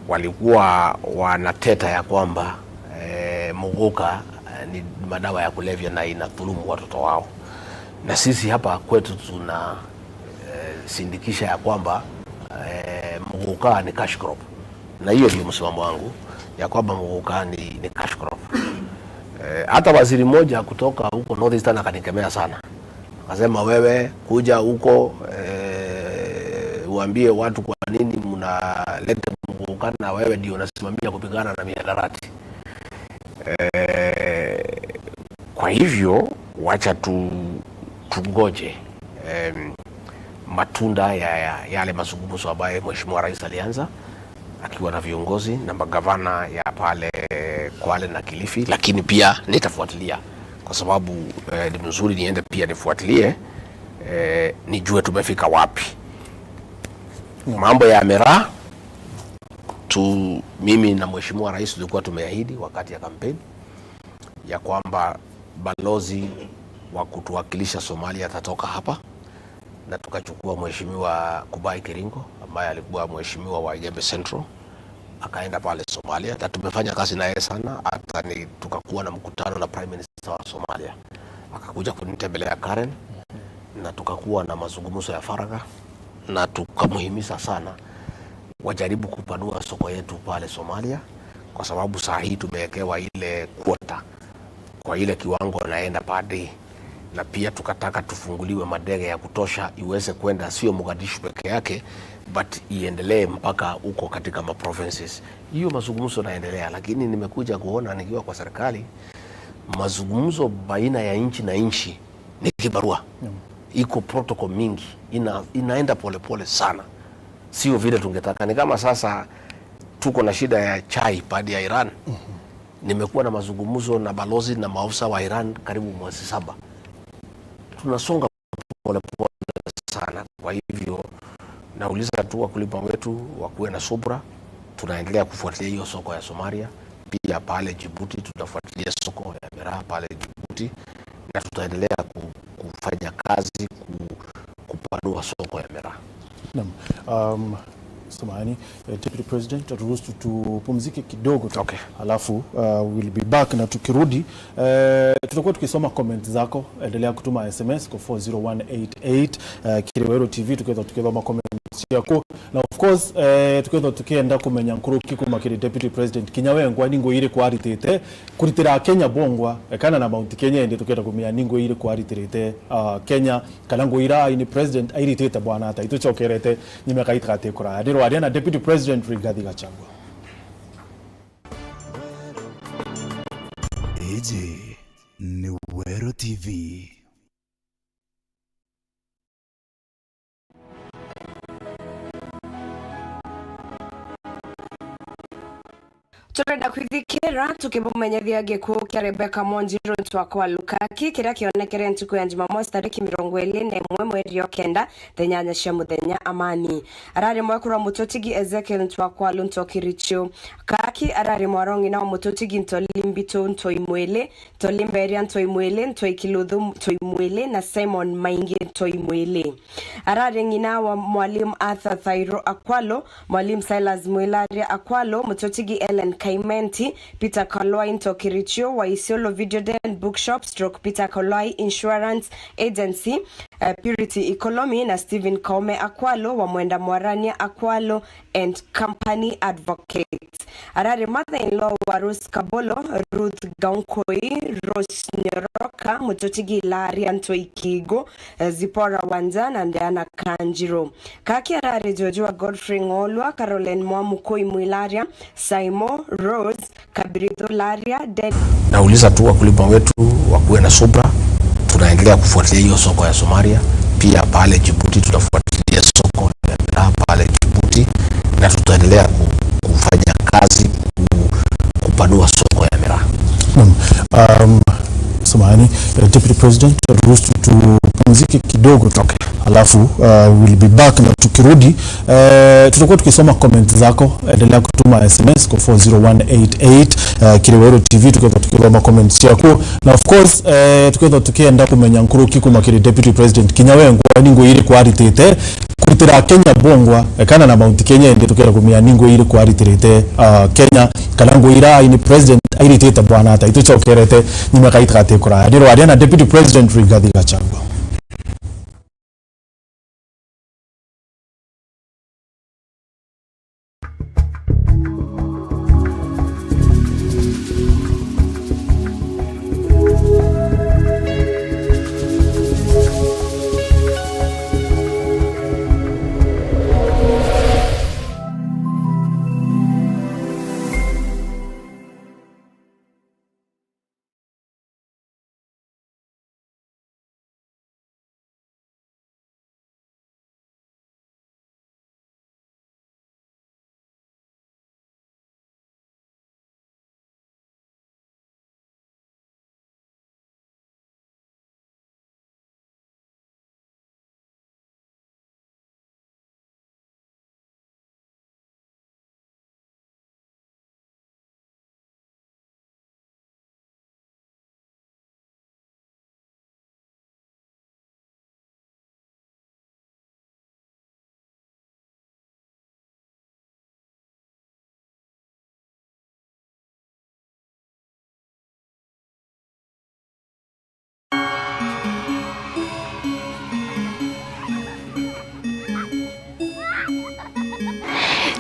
walikuwa wanateta ya kwamba muguka ni madawa ya kulevya na inadhulumu watoto wao, na sisi hapa kwetu tuna sindikisha ya kwamba muguka ni cash crop, na hiyo ndio msimamo wangu ya kwamba muguka ni cash crop. Hata waziri mmoja kutoka huko North Eastern akanikemea sana, akasema wewe kuja huko uambie watu kwa nini mnaleta muguka na wewe ndio unasimamia kupigana na mihadarati. Kwa hivyo wacha tungoje matunda ya yale mazungumzo ambayo Mheshimiwa Rais alianza akiwa na viongozi na magavana ya pale Kwale na Kilifi, lakini pia nitafuatilia kwa sababu ni mzuri niende pia nifuatilie nijue tumefika wapi. Mambo ya miraa tu, mimi na Mheshimiwa Rais tulikuwa tumeahidi wakati ya kampeni ya kwamba balozi wa kutuwakilisha Somalia atatoka hapa, na tukachukua Mheshimiwa Kubai Kiringo ambaye alikuwa mheshimiwa wa Igembe Central akaenda pale Somalia, na tumefanya kazi naye sana. Hata ni tukakuwa na mkutano na Prime Minister wa Somalia, akakuja kunitembelea Karen, na tukakuwa na mazungumzo ya faragha, na tukamuhimiza sana wajaribu kupanua soko yetu pale Somalia, kwa sababu saa hii tumewekewa ile quota kwa ile kiwango naenda per day, na pia tukataka tufunguliwe madege ya kutosha iweze kwenda sio Mogadishu peke yake but iendelee mpaka huko katika ma provinces. Hiyo mazungumzo naendelea, lakini nimekuja kuona nikiwa kwa serikali mazungumzo baina ya nchi na nchi ni kibarua. Iko protocol mingi inaenda polepole sana, sio vile tungetaka. Ni kama sasa tuko na shida ya chai baada ya Iran. Nimekuwa na mazungumzo na balozi na maafisa wa Iran karibu mwezi 7. Tunasonga polepole sana. Kwa hivyo nauliza tu wakulima wetu wakuwe na subra. Tunaendelea kufuatilia hiyo soko ya Somalia, pia pale Djibouti tunafuatilia soko ya miraa pale Djibouti, na tutaendelea kufanya kazi kupanua soko ya miraa. Naam. Samahani, Deputy President, turuhusu tupumzike kidogo tu. Okay. Alafu we'll be back na tukirudi tutakuwa tukisoma comment zako. Endelea kutuma SMS kwa 40188 Kiriwero TV tukiweza tukithoma comments yako na of course tukiweza tukienda kumenya nkuruki kuma kiri Deputy President Kinyawengwa ningo iri kwaritite kuritira Kenya bongwa kana na Mount Kenya indi tukienda kumenya ningo iri kwaritirite Kenya kana ngo ira ini president airitite bwana ata itucokerete nyimeka itikate kuraya ndirwaria na Deputy President Rigathi Gachagua. AJ ni Wero TV. Turenda kwithikira tukimumenyithia gikuo kia Rebecca Mwanjiru Ntwakwa Lukaki kiria kionekere ntuku ya Jumamosi tariki 21 mweri wa 9 thaa 8 cia muthenya amani. Arari mwekuru wa mututigi Ezekiel Ntwakwa Luntokiricho Kaki arari mwarong'i na mututigi Ntolimbito Ntoimwele Ntolimberia Ntoimwele Ntoikiluthu Ntoimwele na Simon Maingi Ntoimwele. Arari ng'ina wa mwalimu Arthur Thairo Akwalo, mwalimu Silas Mwilaria Akwalo, mututigi Ellen Kaimenti, Peter Kalwai Ntokiricho wa Isiolo Video Den Bookshop stroke Peter Kalwai Insurance Agency, Purity Ikolomi na Stephen Kaume Akwalo wa Mwenda Mwarania Akwalo and Company Advocates. Arari mother-in-law wa Rose Kabolo, Ruth Gaunkoi, Rose Nyoroka, Mututigi Laria Ntoikigo, Zipora Wanza na Diana Kanjiro. Kaki arari Jojo wa Godfrey Ngolwa, Caroline Mwamukoi Mwilaria, Saimo Rose Kabritho Laria, Den Nauliza tu wakulima wetu wakuwe na subra. Tunaendelea kufuatilia hiyo soko ya Somalia, pia pale Djibouti tunafuatilia soko ya miraa pale Djibouti, na tutaendelea kufanya kazi kupanua soko ya miraa. Naam. Samahani, Deputy President, turuhusu tupumzike kidogo tu. Okay. Alafu we'll be back na tukirudi tutakuwa tukisoma comment zako. Endelea kutuma SMS kwa 40188 Kiriwero TV tukiweza tukisoma comments yako na of course tukiweza tukienda kumenya nkuruki kuma kiri Deputy President Kinyawengwa ningo iri kwaritite kuritira Kenya bongwa kana na Mount Kenya indi tukienda kumenya ningo iri kwaritirite Kenya kana ngo ira ini president airitite bwana ata itucokerete nyimeka itikate kuraya ndirwaria na Deputy President Rigathi Gachagua.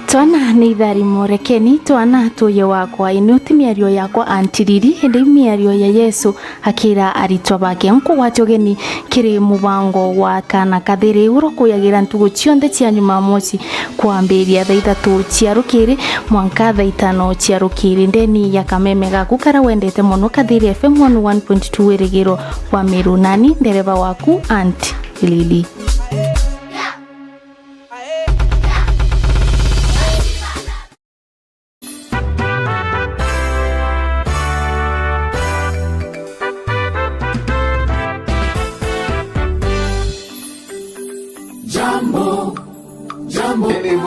Twana nĩ itharimo rekeni twana tuye wakwa ino ti mĩario yakwa antiriri ĩndĩ mĩario ya Yesu akĩra aritwa bake nkũgwatio ũgeni kĩrĩ mũbango wa kana kathĩrĩ ũrokũyagĩra ntugo cionthe cia Jumamosi kwambĩrĩria thaa 3 cia rũkĩrĩ mwanka thaa 5 cia rũkĩrĩ ndeni ya kameme gaku kara wendete mũno Kathĩrĩ FM 101.2 ĩrĩgĩro wa Meru nani ndereba waku Aunt Lily.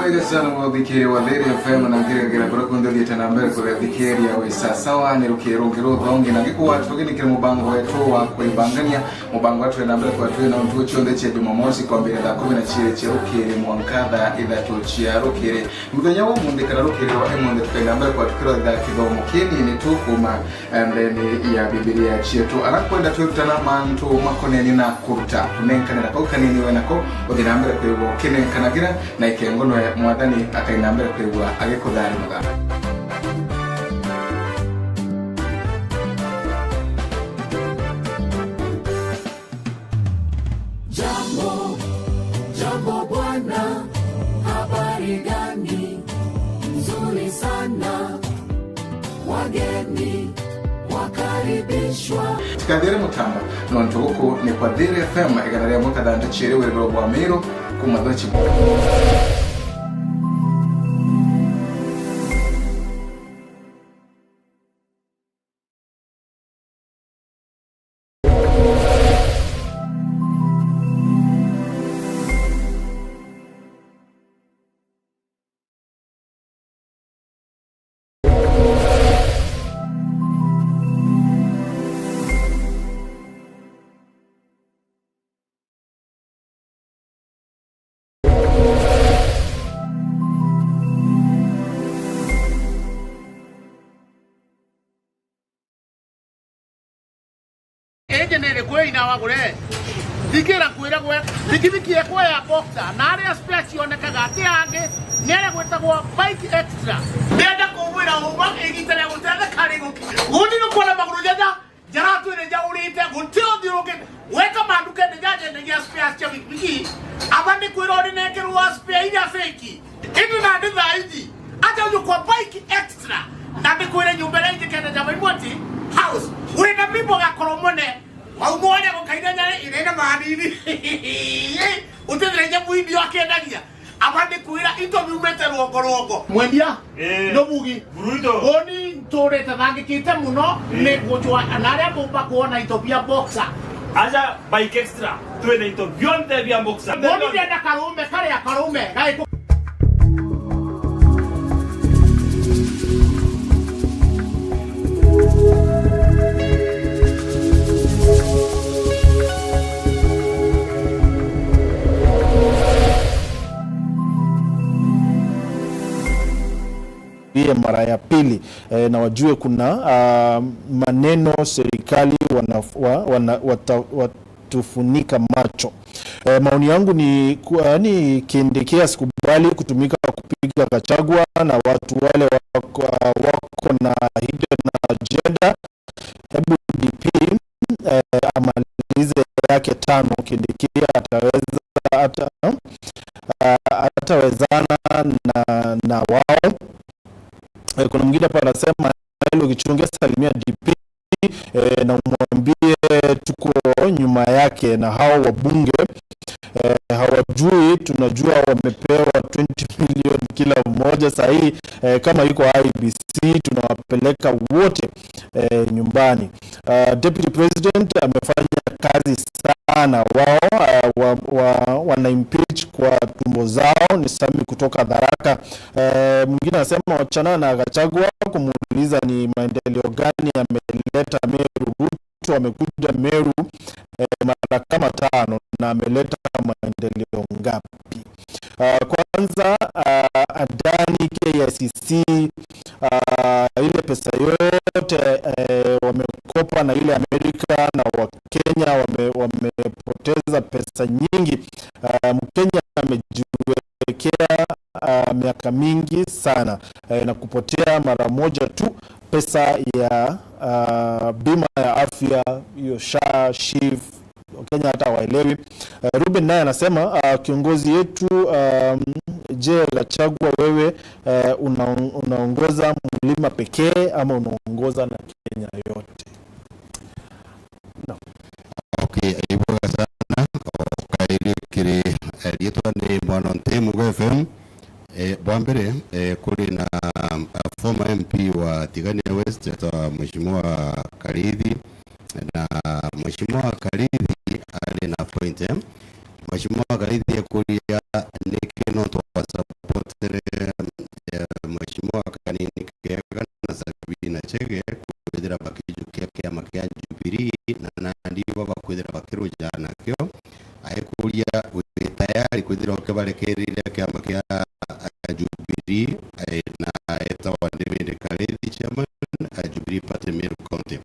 Mwega sana mwathikĩrĩria wa Thĩrĩ FM na ngĩrĩgĩra kũrĩa kũnthe na mbere kũrĩa wĩ sasawa nĩ rũkĩrũ rũthongi na ngĩkũwa tũgĩnĩkĩre mũbango wetu wa kwĩbangania mũbango wetu na mbere kwa twĩ na ntuo ciothe cia Jumamosi kwambĩrĩria thaa kumi na cierĩ cia rũkĩrĩ mwanka thaa ithatũ cia rũkĩrĩ mũthenya wa ũmũthĩ kana rũkĩrĩ rwa ĩmũthĩ tũkaina mbere kwa tũkĩrotha kĩthomo kĩnini tu kuma ndeni ya Bibilia cietu arakwenda twĩrutana mantu makoneni na kuruta kunenkanĩra kau kanini we nako ũthiĩ na mbere kwĩgua ũkĩnenkanagĩra na ikengo nwe mwathani akaina mbere kwĩgua agĩkũtharimaga. Jambo, jambo bwana, habari gani? Nzuri sana, wageni wakaribishwa. Tikathere mutambo nontu guku ni kwa Thĩrĩ FM igana rĩa mwaka cierĩ wĩrwo bwa Meru kuma thochi. Enjenere kwä wagure thikira kwira gwe bikibiki ekwa ya boxer na aria spare cionekaga atä angä nä aria gwätagwo bike extra ndenda kåmwä ra uma igita rä a gå tetheka rä gå guthi nä kuona magå rå jaja njaratwä rä njaå te gå tä å thiå rå kä weka manduke nä njanyendagia spare cia bikibiki aba nä kwä ra å rä nengerwo spare iria fake ä na ndä thaa ici acha kwa bike extra na ndä kwä re nyå mba ä rä a ingä kenda njama imwati house wina bimbo gakorwo mone waumone gukaira nyare irena manini utethire nyamu indio akendagia aba ndi kwira into biumete rwongo rwongo mwendia no mugi woni nturite thangikite muno ni guchwa na aria mumba kuona into bia boxer aja bike extra twina into bionthe bia boxer woni ndenda karume karia karume gaiku. Mara ya pili na wajue kuna maneno serikali watufunika macho. Maoni yangu ni Kindiki sikubali kutumika kupiga Gachagua na watu wale wako na hidden agenda. Hebu DP amalize yake 5, Kindiki atawezana na wao. Kuna mwingine hapa anasema hello Gichunge, salimia DP na umwambie tuko nyuma yake na hao wabunge hawajui, tunajua wamepewa 20 million kila mmoja sahi. Kama yuko IBC tunawapeleka wote nyumbani. Deputy President amefanya kazi sana, wao wana impeach kwa tumbo zao. Ni Sami kutoka Tharaka. Mwingine anasema wachana na Gachagua kumuuliza ni maendeleo gani ameleta Meru. Ruto amekuja Meru mara kama 5 na ameleta maendeleo ngapi? Kwanza Adani KICC ile pesa yote wamekopa na ile Amerika na Wakenya wamepoteza pesa nyingi. Mkenya amejiwekea miaka mingi sana na kupotea mara moja tu pesa ya bima ya afya hiyo SHA, SHIF, Kenya hata waelewi. Ruben naye anasema kiongozi yetu je, Gachagua wewe unaongoza mlima pekee ama unaongoza na Kenya yote? No. Okay, aibuga sana okairi kiri rietwa ni mwana Ntemu FM. Bwambere kuri na former MP wa Tigania West etwa Mheshimiwa Karithi, na Mheshimiwa Karithi ali na point. Mheshimiwa Karithi ekuria niki no twa support bakwithira bakijukia kiama kia Jubilee na nandi bo bakwithira bakiruja nakio aikuria wi tayari kwithira ukibarekereria kiama kia Jubilee na etagwa David Karithi, chairman Jubilee Party Meru County.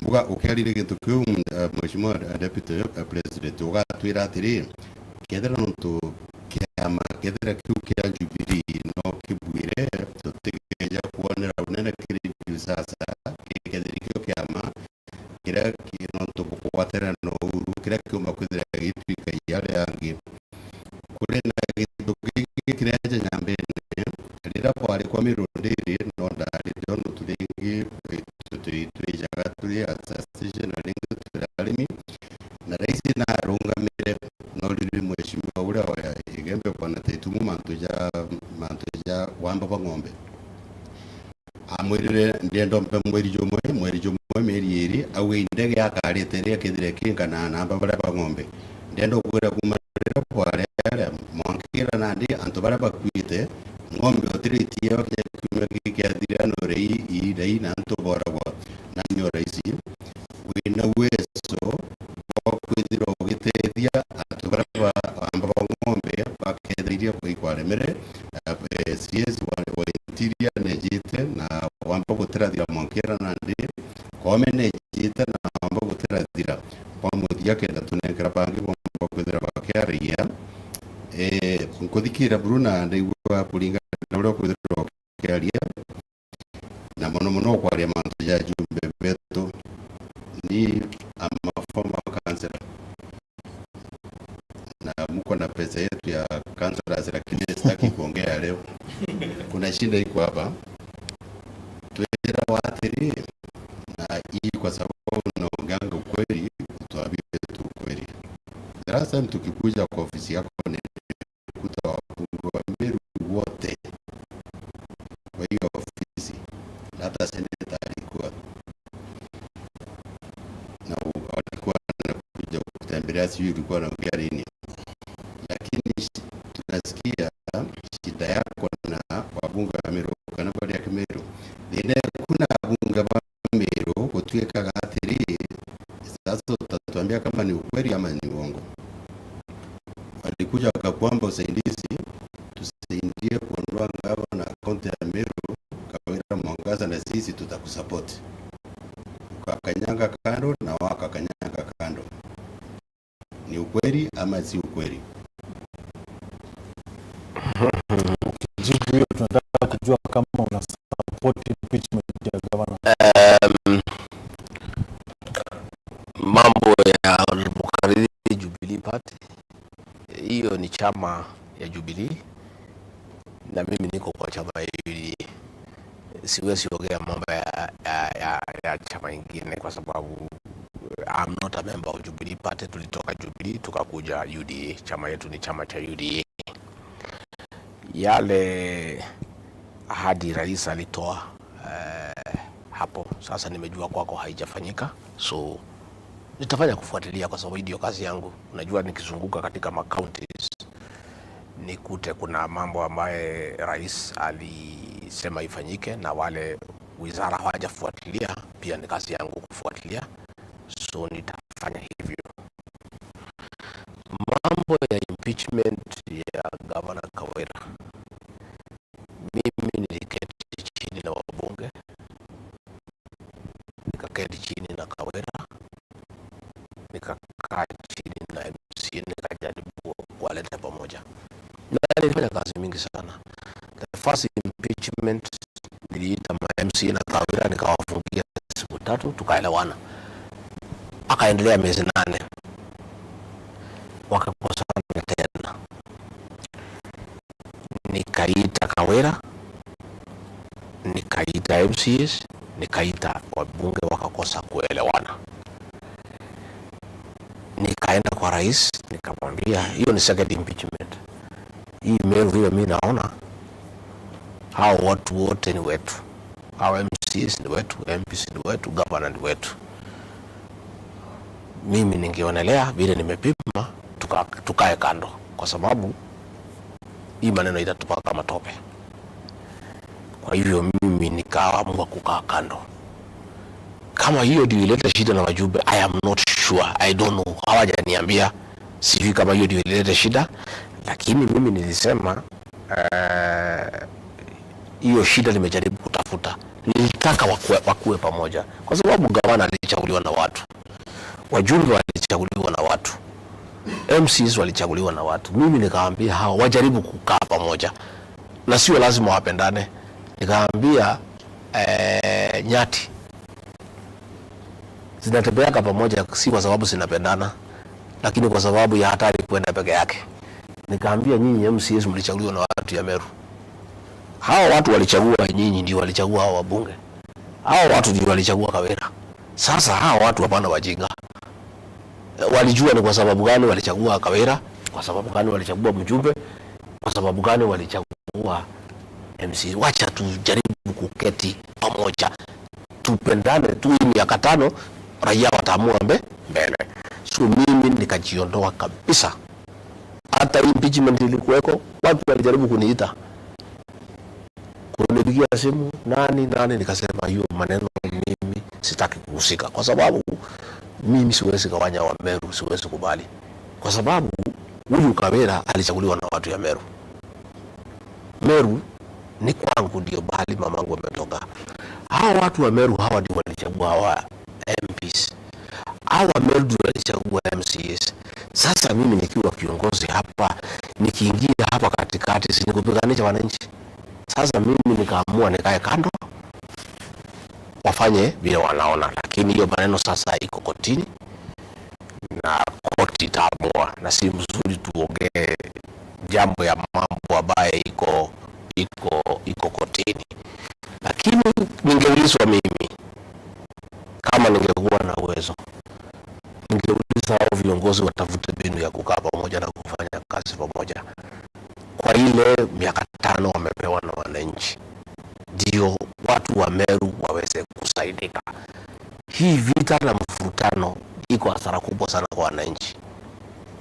Mbuga ukiarire gintu kiu, mheshimiwa Deputy President, ugatwira atiri kethira nontu kiama kethira kiu kia Jubilee no kibwire tutigeja kuonera unene kiri hivi sasa kethira kio kiama kiria nontu bukugwatana na Uhuru kiria kiuma kwithira gituika aria angi kuri na gintu gingi kiria nyambene rĩrĩa kwarĩ kwa Meru Dairy no ndarĩ ndĩrona tũrĩngĩ twijaga tũrĩ association na rĩngĩ tũrĩ arĩmi na raisi narũngamĩre no rĩrĩ mheshimiwa ũrĩa wa Igembe bwana Taitumu mantu ja wamba ba ng'ombe amwĩrire ndienda mpe mweri jumwe mĩeri ĩrĩ auge indege yakarĩte ĩrĩa kĩthire kĩngana namba baria ba ng'ombe ndienda kwĩra kuma rĩrĩa kwarĩ mwankĩra nandi antu baria bakuĩte ng'ombe otiritie wakinya kiumia gĩkĩathira no rei irei na antu boragwa na nyo raisi wĩna uwezo wa kwithirwo ũgĩteithia antu baria amba ba ng'ombe baketha iria ikwaremere CS wa Interior nejite na wamba gutirathira mwankira nandi kome nejite na wamba gutirathira kwa muthia kenda tunenkera bangi wamba kwithira bakiaria nkuthikira Bruna ndaigua kuringana na uria kwithirwo ukiaria na muno muno kwaria mantu ja jumbe betu ni ama former councillor na muko na pesa yetu ya councillors, lakini sitaki kuongea leo. Kuna shida iko hapa twira watiri na hii kwa sababu naongeanga ukweli, tuambie tu ukweli. The last time tukikuja kwa ofisi yako nilikuta wabunge wa Meru wote kwa hiyo ofisi, na hata seneta alikuwa na walikuwa wanakuja kutembelea, sijui ulikuwa naongea nini, lakini tunasikia shida yako na wabunge wa Meru kana baria Meru thina kuna bunge wa Meru gutwikaga atiri. Sasa utatuambia kama ni ukweli ama ni uongo. Walikuja wakakuomba usaidizi, tusaidie kuondoa gavana kaunti ya Meru Kawira Mwangaza, na sisi tutakusupport. Ukakanyanga kando na wakakanyanga kando. Ni ukweli ama si ukweli? Jibu hiyo, tunataka kujua kama una support impeachment ya gavana. Mambo ya Mukariri Jubilee Party, hiyo ni chama ya Jubilee na mimi niko kwa chama ya UDA. Siwezi ongea mambo ya chama ingine kwa sababu I'm not a member of Jubilee Party. Tulitoka Jubilee tukakuja UDA, chama yetu ni chama cha UDA. Yale ahadi rais alitoa hapo sasa nimejua kwako haijafanyika, so nitafanya kufuatilia kwa sababu hii ndio kazi yangu. Unajua, nikizunguka katika ma counties nikute kuna mambo ambaye rais alisema ifanyike na wale wizara hawajafuatilia, pia ni kazi yangu kufuatilia, so nitafanya hivyo. Mambo ya impeachment ya Governor Kawira, mimi niliketi chini na wabunge, nikaketi chini na Kawira, nikakaa chini na MCA, nikajaribu kuwaleta pamoja na nilifanya kazi mingi sana. The first impeachment niliita ma MCA na Kawira, nikawafungia siku 3, tukaelewana. Akaendelea miezi 8, wakakosana tena, nikaita Kawira, nikaita MCAs, nikaita wabunge, wakakosa kuelewana. Nikaenda kwa rais nikamwambia hiyo ni second impeachment. Hii Meru vile mimi naona hao watu wote ni wetu, hao MCAs ni wetu, MPs ni wetu, governor ni wetu. Mimi ningeonelea vile nimepima tukae kando, kwa sababu hii maneno itatupa kama tope. Kwa hivyo mimi nikaamua kukaa kando. Kama hiyo ndio ileta shida na wajumbe, I am not sure, I don't know, hawajaniambia, sijui kama hiyo ndio ileta shida, lakini mimi nilisema hiyo shida nimejaribu kutafuta, nilitaka wakuwe pamoja, kwa sababu gavana alichaguliwa na watu, wajumbe walichaguliwa na watu, MCs walichaguliwa na watu. Mimi nikaambia hawa wajaribu kukaa pamoja, na sio lazima wapendane. Nikaambia nyati zinatembeaka pamoja, si kwa sababu zinapendana, lakini kwa sababu ya hatari kwenda peke yake. Nikaambia nyinyi MCs mlichaguliwa na watu ya Meru, hawa watu walichagua nyinyi, ndio walichagua hawa wabunge, hawa watu ndio walichagua Kawira. Sasa hawa watu hapana wajinga, walijua ni kwa sababu gani walichagua Kawira, kwa sababu gani walichagua mjumbe, kwa sababu gani walichagua MC. Wacha tujaribu kuketi pamoja, tupendane tu. Hii miaka 5 raia wataamua mbele. So mimi nikajiondoa kabisa. Hata impeachment ilikuweko, watu walijaribu kuniita, kunipigia simu nani nani, nikasema hiyo maneno mimi sitaki kuhusika, kwa sababu mimi siwezi gawanya wa Meru, siwezi kubali, kwa sababu huyu Kawira alichaguliwa na watu ya Meru. Meru ni kwangu, ndio bahali mamangu ametoka. Hawa watu wa Meru hawa ndio walichagua hawa MPs, hawa Meru ndio walichagua MCAs. Sasa mimi nikiwa kiongozi hapa, nikiingia hapa katikati, si nikupiganisha wananchi? Sasa mimi nikaamua nikae kando, wafanye vile wanaona, lakini hiyo maneno sasa iko kotini na koti itaamua, na si mzuri tuongee jambo ya mambo ambaye iko kotini. Lakini ningeulizwa mimi, kama ningekuwa na uwezo, ningeuliza hao viongozi watafute mbinu ya kukaa pamoja na kufanya kazi pamoja kwa ile miaka 5 wamepewa na wananchi, ndio watu wa Meru waweze kusaidika. Hii vita na mvurutano iko hasara kubwa sana kwa wananchi,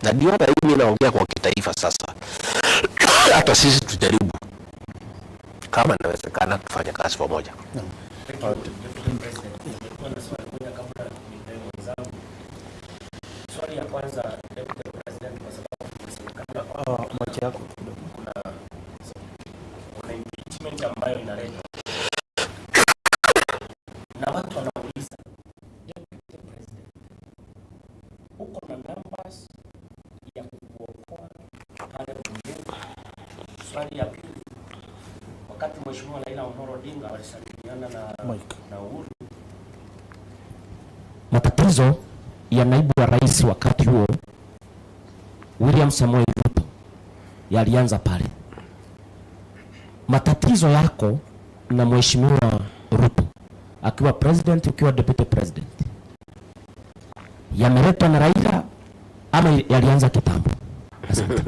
na ndio hata mimi naongea kwa kitaifa sasa. Hata sisi tujaribu kama inawezekana tufanye kazi pamoja. Thank you, Deputy President. Nilikuwa na swali moja kabla nipe mwenzangu. Swali ya kwanza, Deputy President, kwa sababu inasemekana kwamba Macho yako kidogo. kuna impeachment ambayo inaletwa na watu wanauliza, Deputy President, uko na numbers ya kukuokoa pale bungeni? Swali ya pili, wakati Mheshimiwa Raila Amolo Odinga walisalimiana na, Mike. Na Uhuru, matatizo ya naibu wa rais wakati huo William Samoei Ruto yalianza pale. Matatizo yako na Mheshimiwa Ruto akiwa president, ukiwa deputy president, yameletwa na Raila ama yalianza kitambo? Asante.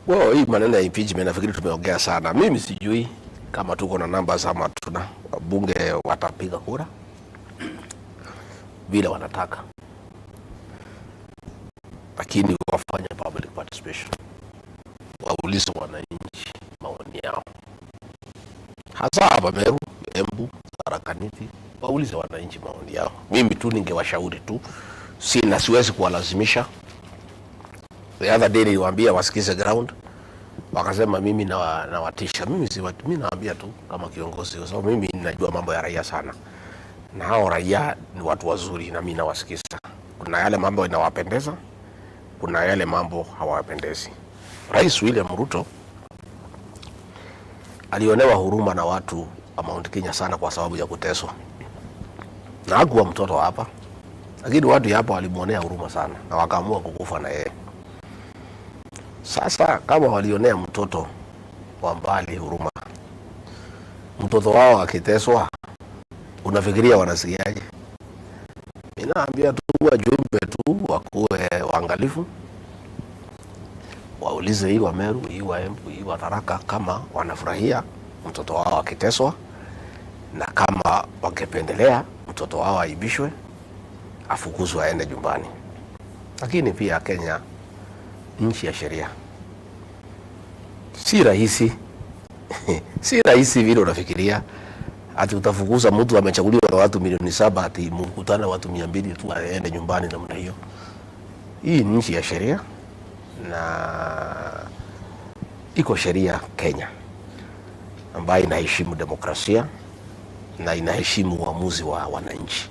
Well, hii maneno ya impeachment nafikiri tumeongea sana. Mimi sijui kama tuko na numbers ama tuna wabunge watapiga kura vile wanataka, lakini wafanye public participation, waulize wananchi maoni yao, hasa hapa Meru, Embu, Tharaka Nithi, waulize wananchi maoni yao. Mimi tu ningewashauri tu, sina, siwezi kuwalazimisha. The other day niliwaambia wasikize ground, wakasema mimi nawatisha. Mimi si mimi nawaambia tu kama kiongozi, kwa sababu mimi najua mambo ya raia sana, na hao raia ni watu wazuri, na mimi nawasikiza. Kuna yale mambo inawapendeza, kuna yale mambo hawapendezi. Rais William Ruto alionewa huruma na watu wa Mount Kenya sana kwa sababu ya kuteswa, na hakuwa mtoto hapa, lakini watu hapa walimwonea huruma sana na wakaamua kukufa na yeye. Sasa kama walionea mtoto wa mbali huruma, mtoto wao akiteswa, unafikiria wanasikiaje? Mimi naambia tu wajumbe tu wakuwe waangalifu, waulize hii wa Meru, hii wa Embu, hii wa Tharaka kama wanafurahia mtoto wao akiteswa, na kama wangependelea mtoto wao aibishwe, afukuzwe aende nyumbani. Lakini pia Kenya nchi ya sheria, si rahisi si rahisi vile unafikiria. Ati utafukuza mtu amechaguliwa na watu milioni 7, ati mkutane watu 200 tu aende nyumbani namna hiyo? Hii ni nchi ya sheria na iko sheria Kenya ambayo inaheshimu demokrasia na inaheshimu uamuzi wa wananchi.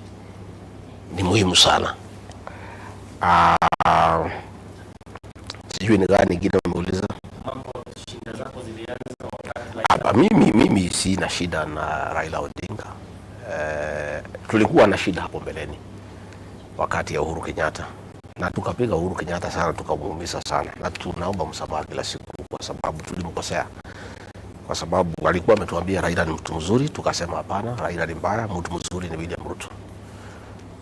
Ni muhimu sana. Sijui ni gani ingine umeuliza? Mambo shida zako zilianza wakati Hapa mimi sina shida na Raila Odinga. Tulikuwa na shida hapo mbeleni wakati ya Uhuru Kenyatta na tukapiga Uhuru Kenyatta sana, tukamuumiza sana, na tunaomba msamaha kila siku kwa sababu tulimkosea, kwa sababu alikuwa ametuambia Raila ni mtu mzuri, tukasema hapana, Raila ni mbaya, mtu mzuri ni William Ruto.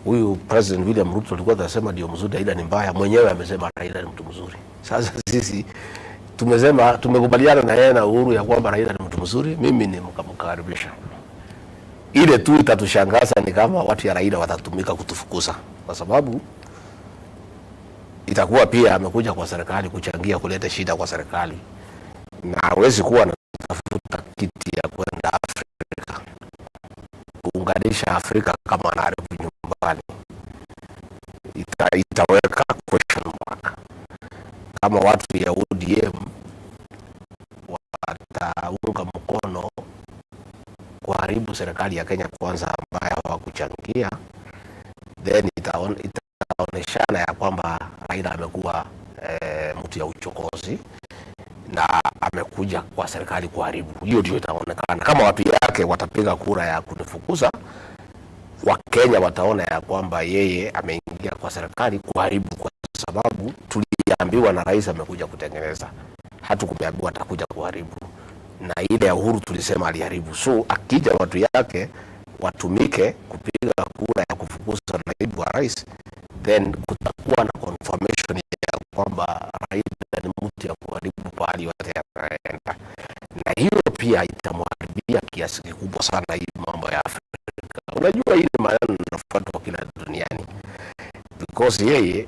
Huyu President William Ruto alikuwa anasema ndio mzuri, Raila ni mbaya, mwenyewe amesema Raila ni mtu mzuri. Sasa sisi tumesema tumekubaliana na yeye na Uhuru ya kwamba Raila ni mtu mzuri, mimi ni mkamkaribisha. Ile tu itatushangaza ni kama watu ya Raila watatumika kutufukuza, kwa sababu itakuwa pia amekuja kwa serikali kuchangia kuleta shida kwa serikali, na hawezi kuwa anatafuta kiti ya kwenda Afrika kuunganisha Afrika kama anaharibu nyumbani. Itaweka question mark kama watu ya ODM wataunga mkono kuharibu serikali ya Kenya Kwanza ambayo hawakuchangia, then itaoneshana ya kwamba Raila amekuwa mtu ya uchokozi na amekuja kwa serikali kuharibu. Hiyo ndio itaonekana. Kama watu yake watapiga kura ya kunifukuza, Wakenya wataona ya kwamba yeye ameingia kwa serikali kuharibu, kwa sababu tuliambiwa na rais amekuja kutengeneza, hatukuambiwa atakuja kuharibu. Na ile ya Uhuru tulisema aliharibu. So akija watu yake watumike kupiga kura ya kufukuza naibu wa rais, then kutakuwa na confirmation ya kwamba Raila ni mtu ya kuharibu pahali yote anaenda, na hiyo pia itamharibia kiasi kikubwa sana hii mambo ya Afrika. Unajua ile maneno inafuatwa kila duniani, because yeye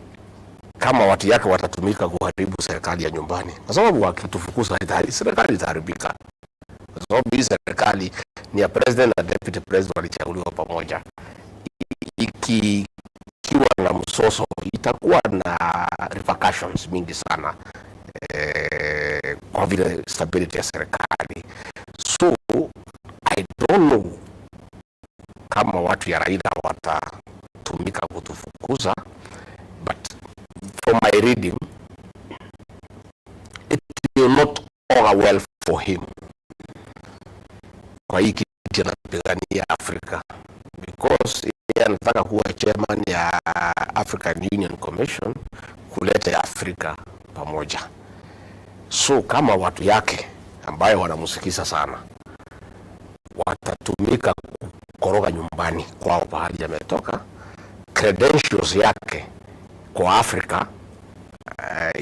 kama watu yake watatumika kuharibu serikali ya nyumbani, kwa sababu wakitufukuza serikali itaharibika, kwa sababu hii serikali ni ya president na deputy president walichaguliwa pamoja. Ikiwa na msoso itakuwa na repercussions mingi sana kwa vile stability ya serikali. So I don't know kama watu ya Raila watatumika kutufukuza, but from my reading it will not augur well for him kwa hii kiti anapigania Afrika, because yeye anataka kuwa chairman ya African Union Commission kuleta Afrika pamoja. So kama watu yake ambayo wanamsikiza sana watatumika kukoroga nyumbani kwao pahali ametoka, credentials yake kwa Afrika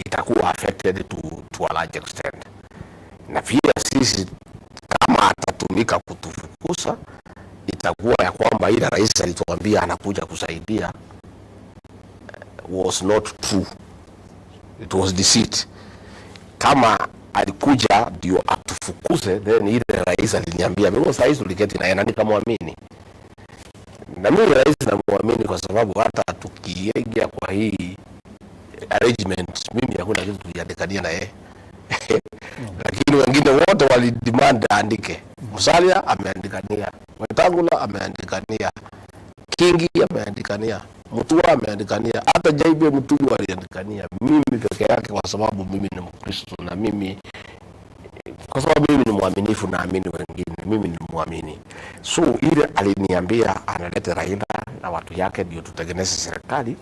itakuwa affected to a large extent, na pia sisi kama atatumika kutufukuza itakuwa ya kwamba ile rais alituambia anakuja kusaidia was not true, it was deceit. Kama alikuja ndio atufukuze, then ile rais aliniambia, because rais tuliketi na yeye na nikamwamini, na mimi rais namwamini kwa sababu hata tukiingia kwa hii arrangement, mimi hakuna kitu tuliandikania na yeye, lakini wengine wote walidemand aandike. Musalia ameandikania, Wetangula ameandikania, Kingi ameandikania, Mutua ameandikania, hata JB Muturi aliandikania. Mimi peke yake, kwa sababu mimi ni Mkristo na mimi kwa sababu mimi ni mwaminifu, naamini wengine, mimi ni mwamini. So ile aliniambia analete Raila na watu yake ndio tutengeneze serikali.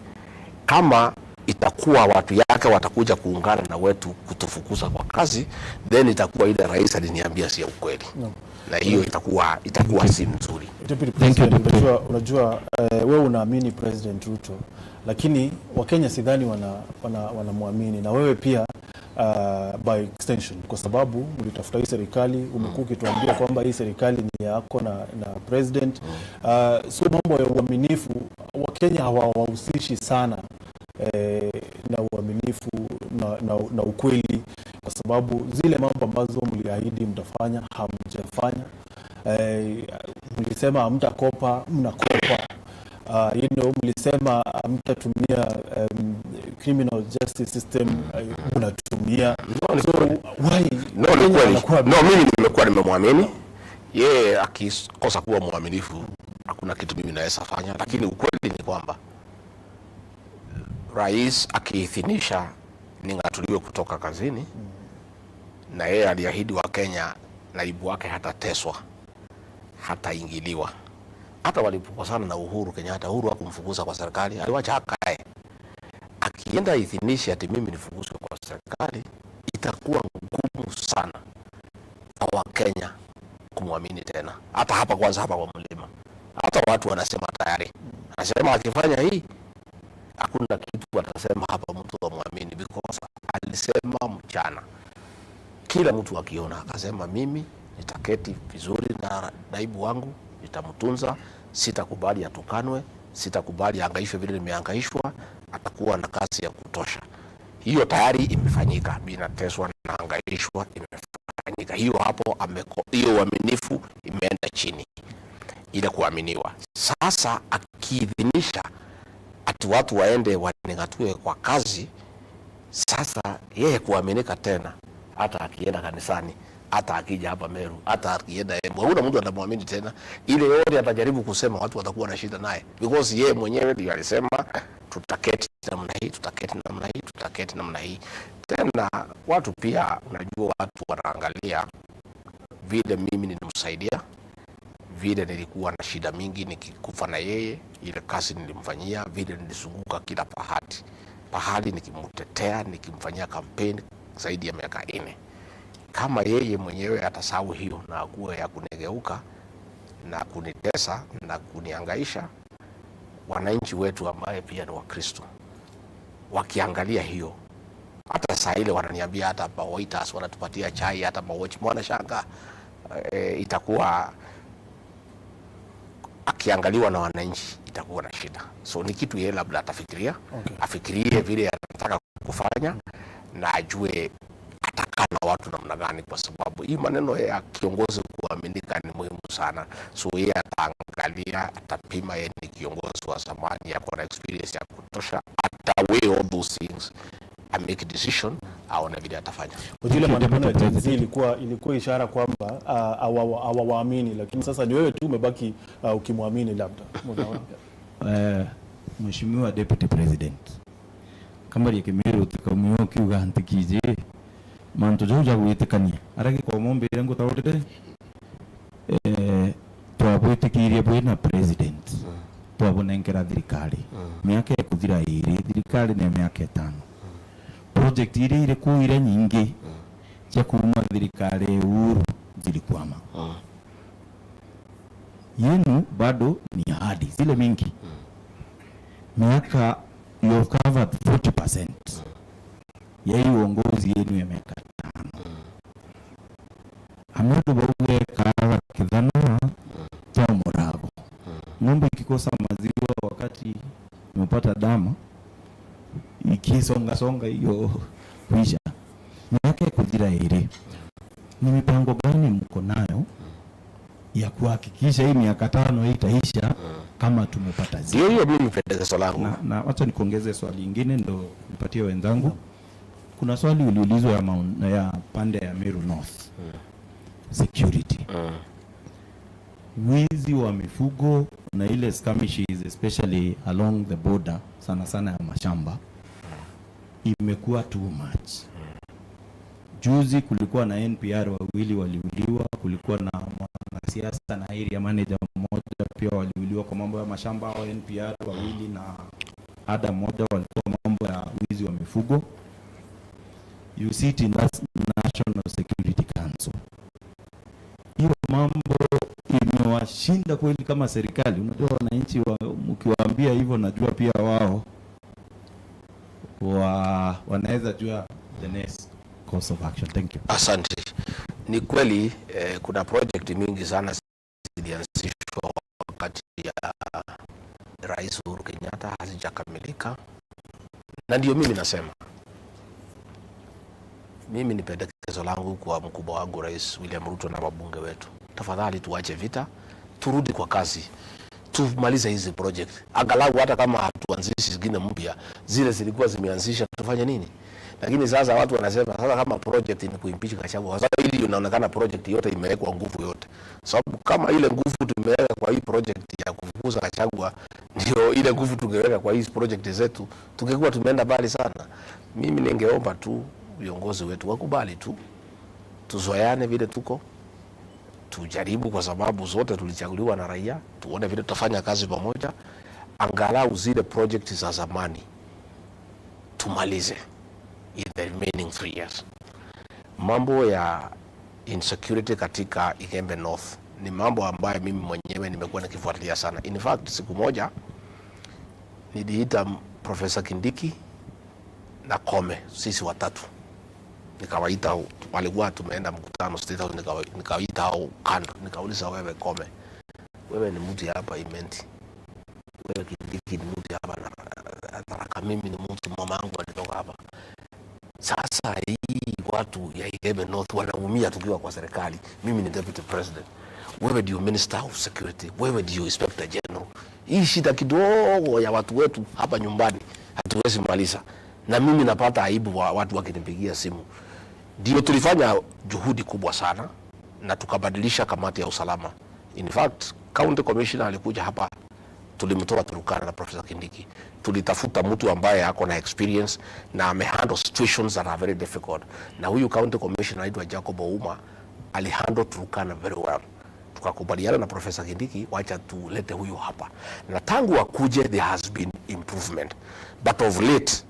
Kama itakuwa watu yake watakuja kuungana na wetu kutufukuza kwa kazi, then itakuwa ile rais aliniambia si ya ukweli na hiyo itakuwa si mzuri. Deputy Thank you, President, Deputy. unajua, wewe unaamini President Ruto, lakini Wakenya sidhani wanamwamini na wewe pia by extension, kwa sababu mlitafuta hii serikali, umekuwa ukituambia kwamba hii serikali ni yako na president. So mambo ya uaminifu Wakenya hawawahusishi sana na uaminifu na ukweli, kwa sababu zile mambo ambazo mliahidi mtafanya hamjafanya. Mlisema hamtakopa, mnakopa. Mlisema hamtatumia criminal justice system, mnatumia. No, So why No, ni Kenya kweli. No, mimi nimekuwa nimemwamini yeye. Akikosa kuwa mwaminifu, hakuna kitu mimi naweza fanya, lakini ukweli ni kwamba rais akiidhinisha ning'atuliwe kutoka kazini, na yeye aliahidi wa Kenya naibu wake hatateswa, hataingiliwa. Hata walipokosana na Uhuru Kenyatta, Uhuru hakumfukuza kwa serikali, aliwacha akae. Akienda idhinishe ati mimi nifukuzwe kwa serikali, itakuwa ngumu sana kwa Wakenya kumwamini tena, hata hapa kwanza, hapa kwa mlima, hata watu wanasema tayari, anasema akifanya hii hakuna kitu atasema hapa mtu amwamini, because alisema mchana, kila mtu akiona, akasema mimi nitaketi vizuri na naibu wangu, nitamtunza, sitakubali atukanwe, sitakubali ahangaishwe vile nimehangaishwa, atakuwa na kazi ya kutosha. Hiyo tayari imefanyika, mimi nateswa na hangaishwa, imefanyika hiyo hapo. Hiyo uaminifu imeenda chini, ile kuaminiwa. Sasa akiidhinisha ati watu waende waning'atue kwa kazi, sasa yeye kuaminika tena, hata akienda kanisani, hata akija hapa Meru, hata akienda Embu, hakuna mtu atamwamini tena. Ile yote atajaribu kusema, watu watakuwa na shida naye, because yeye mwenyewe ndio alisema tutaketi namna hii, tutaketi namna hii, tutaketi namna hii. Tena watu pia, unajua watu wanaangalia vile mimi nilimsaidia, vile nilikuwa na shida mingi nikikufa na yeye, ile kazi nilimfanyia, vile nilizunguka kila pahali nikimtetea, nikimfanyia kampeni zaidi ya miaka 4. Kama yeye mwenyewe atasahau hiyo na akuwe ya kunigeuka na kunitesa na kunihangaisha, wananchi wetu ambaye pia ni Wakristo wakiangalia hiyo, hata saa ile wananiambia, hata waiters wanatupatia chai, hata mawatchman wanashangaa, itakuwa akiangaliwa na wananchi itakuwa na shida. So ni kitu yeye labda atafikiria, afikirie vile anataka kufanya na ajue atakaa na watu namna gani, kwa sababu hii maneno ya kiongozi kuaminika ni muhimu sana. So yeye ataangalia, atapima, yeye ni kiongozi wa zamani, ako na experience ya kutosha, ata weigh all those things and make a decision, aone vile atafanya. Ile maandamano ya Gen Z ilikuwa ishara kwamba hawawaamini, lakini sasa ni wewe tu umebaki ukimwamini labda. Unaona? Mheshimiwa Deputy President, kama rĩkĩmĩrũ tikamio kiuga ntikije mantu jau jagwitikania aria gĩkomo mbĩre ngũtaũrĩre twabwĩtĩkĩirie bwĩna president, twabũnengera thirikari mĩaka ĩkũthira ĩrĩ, thirikari nĩ mĩaka 5, project iria irĩ kũu iria nyingĩ cia kuma thirikari ya Uhuru zilikwama, yenu bado ni ahadi zile mingi, miaka you have covered 40% ya hii uongozi yenu ya miaka 5. Amedu bauge kaga kidhanua toa murago, ng'ombe ikikosa maziwa wakati imepata dama ikisonga songa hiyo kuisha. Miaka ikuthira ĩrĩ, ni mipango gani mko nayo ya kuhakikisha hii miaka 5 hii itaisha kama tumepata Ndio hiyo mimi pendekezo langu. Na wacha nikuongeze swali lingine ndo nipatie wenzangu. Kuna swali uliulizwa ya pande ya Meru North. Security. Wizi wa mifugo na ile skirmishes especially along the border, sana sana ya mashamba, imekuwa too much. Juzi kulikuwa na NPR wawili waliuliwa, kulikuwa na mwanasiasa na area manager mmoja pia waliuliwa kwa mambo ya mashamba. Hao NPR wawili na ada mmoja walikuwa mambo ya wizi wa mifugo. You sit in that National Security Council. Hiyo mambo imewashinda kweli kama serikali? Unajua wananchi mkiwaambia hivyo, najua pia wao wanaweza jua the next course of action. Thank you. Asante. Ni kweli kuna project mingi sana zilianzishwa wakati ya Rais Uhuru Kenyatta hazijakamilika, na ndio mimi nasema, mimi ni pendekezo langu kwa mkubwa wangu Rais William Ruto na wabunge wetu, tafadhali tuache vita, Turudi kwa kazi, tumalize hizi project, angalau hata kama hatuanzishi zingine mpya, zile zilikuwa zimeanzisha tufanye nini? Lakini sasa watu wanasema sasa kama project ni kuimpeach Gachagua, kwa sababu hili inaonekana project yote imewekwa nguvu yote, sababu kama ile nguvu tumeweka kwa hii project ya kufukuza Gachagua ndio ile nguvu tungeweka kwa hizi project zetu, tungekuwa tumeenda mbali sana. Mimi ningeomba tu viongozi wetu wakubali tu, tuzoeane vile tuko, tujaribu, kwa sababu zote tulichaguliwa na raia, tuone vile tutafanya kazi pamoja, angalau zile project za zamani tumalize in the remaining 3 years. Mambo ya insecurity katika Igembe North ni mambo ambayo mimi mwenyewe nimekuwa nikifuatilia sana. In fact, siku moja niliita Profesa Kindiki na Kome, sisi watatu nikawaita, walikuwa tumeenda mkutano State House, nikawaita hao kando, nikauliza, "Wewe Kome, wewe ni mtu ya hapa Imenti, wewe Kindiki ni mtu ya hapa na Tharaka, mimi ni mtu mama yangu alitoka hapa. Sasa hii watu ya Igembe North wanaumia tukiwa kwa serikali. Mimi ni deputy president, wewe ndio minister of security, wewe ndio inspector general. Hii shida kidogo ya watu wetu hapa nyumbani hatuwezi maliza, na mimi napata aibu wa watu wakinipigia simu." Ndio tulifanya juhudi kubwa sana na tukabadilisha kamati ya usalama. In fact, county commissioner alikuja hapa, tulimtoa Turkana na Professor Kindiki. Tulitafuta mtu ambaye ako na experience na amehandle situations that are very difficult, na huyu county commissioner anaitwa Jacob Ouma alihandle Turkana very well. Tukakubaliana na Professor Kindiki, wacha tulete huyu hapa, na tangu akuje there has been improvement, but of late,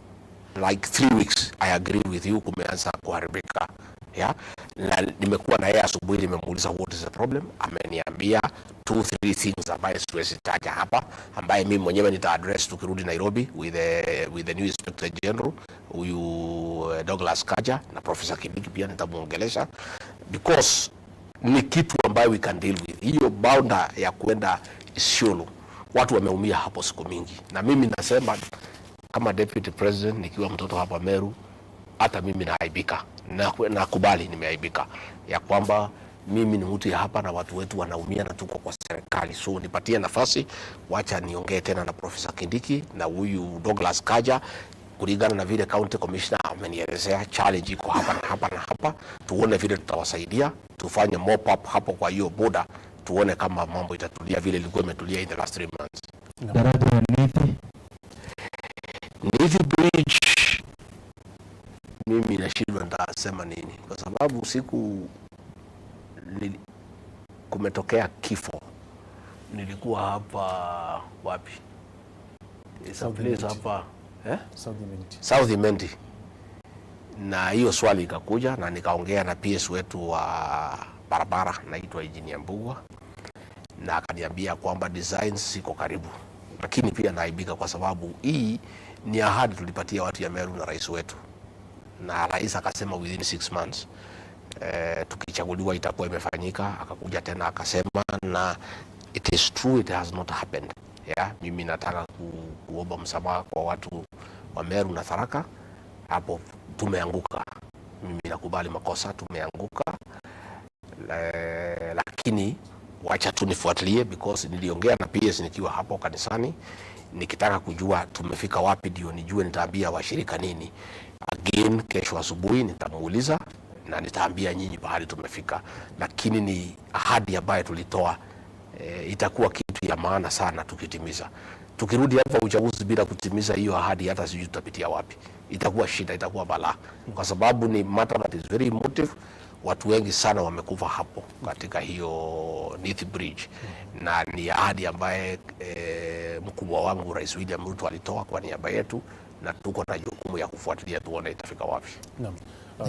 like 3 weeks, I agree with you, kumeanza kuharibika, yeah? Na nimekuwa na yeye asubuhi, nimemuuliza what is the problem, ameniambia two three things ambaye siwezi taja hapa, ambaye mimi mwenyewe nita address tukirudi Nairobi with the new inspector general huyu Douglas Kaja, na Professor Kindiki pia nitamuongelesha because ni kitu ambayo we can deal with. Hiyo boundary ya kwenda Isiolo watu wameumia hapo siku mingi, na mimi nasema kama deputy president nikiwa mtoto hapa Meru, hata mimi naaibika na nakubali nimeaibika ya kwamba mimi ni mtu ya hapa na watu wetu wanaumia na tuko kwa serikali, so nipatie nafasi, wacha niongee tena na Professor Kindiki na huyu Douglas Kaja kulingana na vile county commissioner amenielezea challenge iko hapa na hapa na hapa, tuone vile tutawasaidia, tufanye mop up hapo kwa hiyo border, tuone kama mambo itatulia vile ilikuwa imetulia in the last 3 months. Daraja ya Nithi. Nithi Bridge mimi nashindwa nitasema nini, kwa sababu siku kumetokea kifo, nilikuwa hapa wapi? It's a South place Imenti. Hapa, eh? South Imenti. South Imenti, na hiyo swali ikakuja na nikaongea na PS wetu wa barabara, naitwa Engineer Mbugua, na akaniambia kwamba designs ziko karibu, lakini pia naaibika kwa sababu hii ni ahadi tulipatia watu ya Meru na rais wetu, na rais akasema within 6 months tukichaguliwa itakuwa imefanyika. Akakuja tena akasema, na it is true it has not happened. Yeah, mimi nataka kuomba msamaha kwa watu wa Meru na Tharaka, hapo tumeanguka. Mimi nakubali makosa, tumeanguka. Lakini wacha tu nifuatilie because niliongea na PS nikiwa hapo kanisani nikitaka kujua tumefika wapi, ndio nijue nitaambia washirika nini. Again, kesho asubuhi nitamuuliza na nitaambia nyinyi pahali tumefika, lakini ni ahadi ambayo tulitoa. Itakuwa kitu ya maana sana tukitimiza. Tukirudi hapa uchaguzi bila kutimiza hiyo ahadi, hata sijui tutapitia wapi. Itakuwa shida, itakuwa balaa, kwa sababu ni matter that is very emotive. Watu wengi sana wamekufa hapo katika hiyo Nithi Bridge, na ni ahadi ambaye mkubwa wangu Rais William Ruto alitoa kwa niaba yetu, na tuko na jukumu ya kufuatilia tuone itafika wapi. Naam.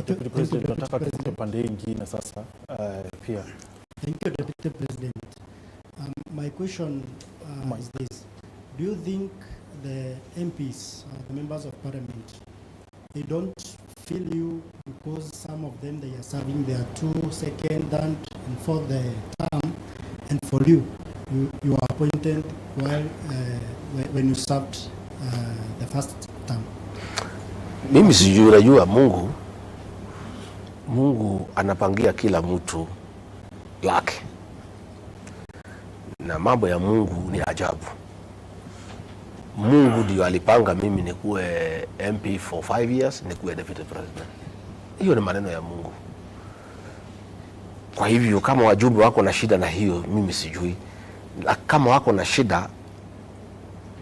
Deputy President, tunataka tufike pande hii ingine sasa pia. Thank you, Deputy President. My question is this. Do you think the MPs, the members of parliament, they don't feel you because some of them, they are serving their two, second, third, and fourth term, and for you, you are appointed while when you served the first term? Mimi sijui, unajua Mungu anapangia kila mtu lake, Na mambo ya Mungu ni ajabu. Mungu ndio alipanga mimi nikuwe MP for 5 years, nikuwe deputy president. Hiyo ni maneno ya Mungu. Kwa hivyo kama wajumbe wako na shida na hiyo, mimi sijui. Kama wako na shida,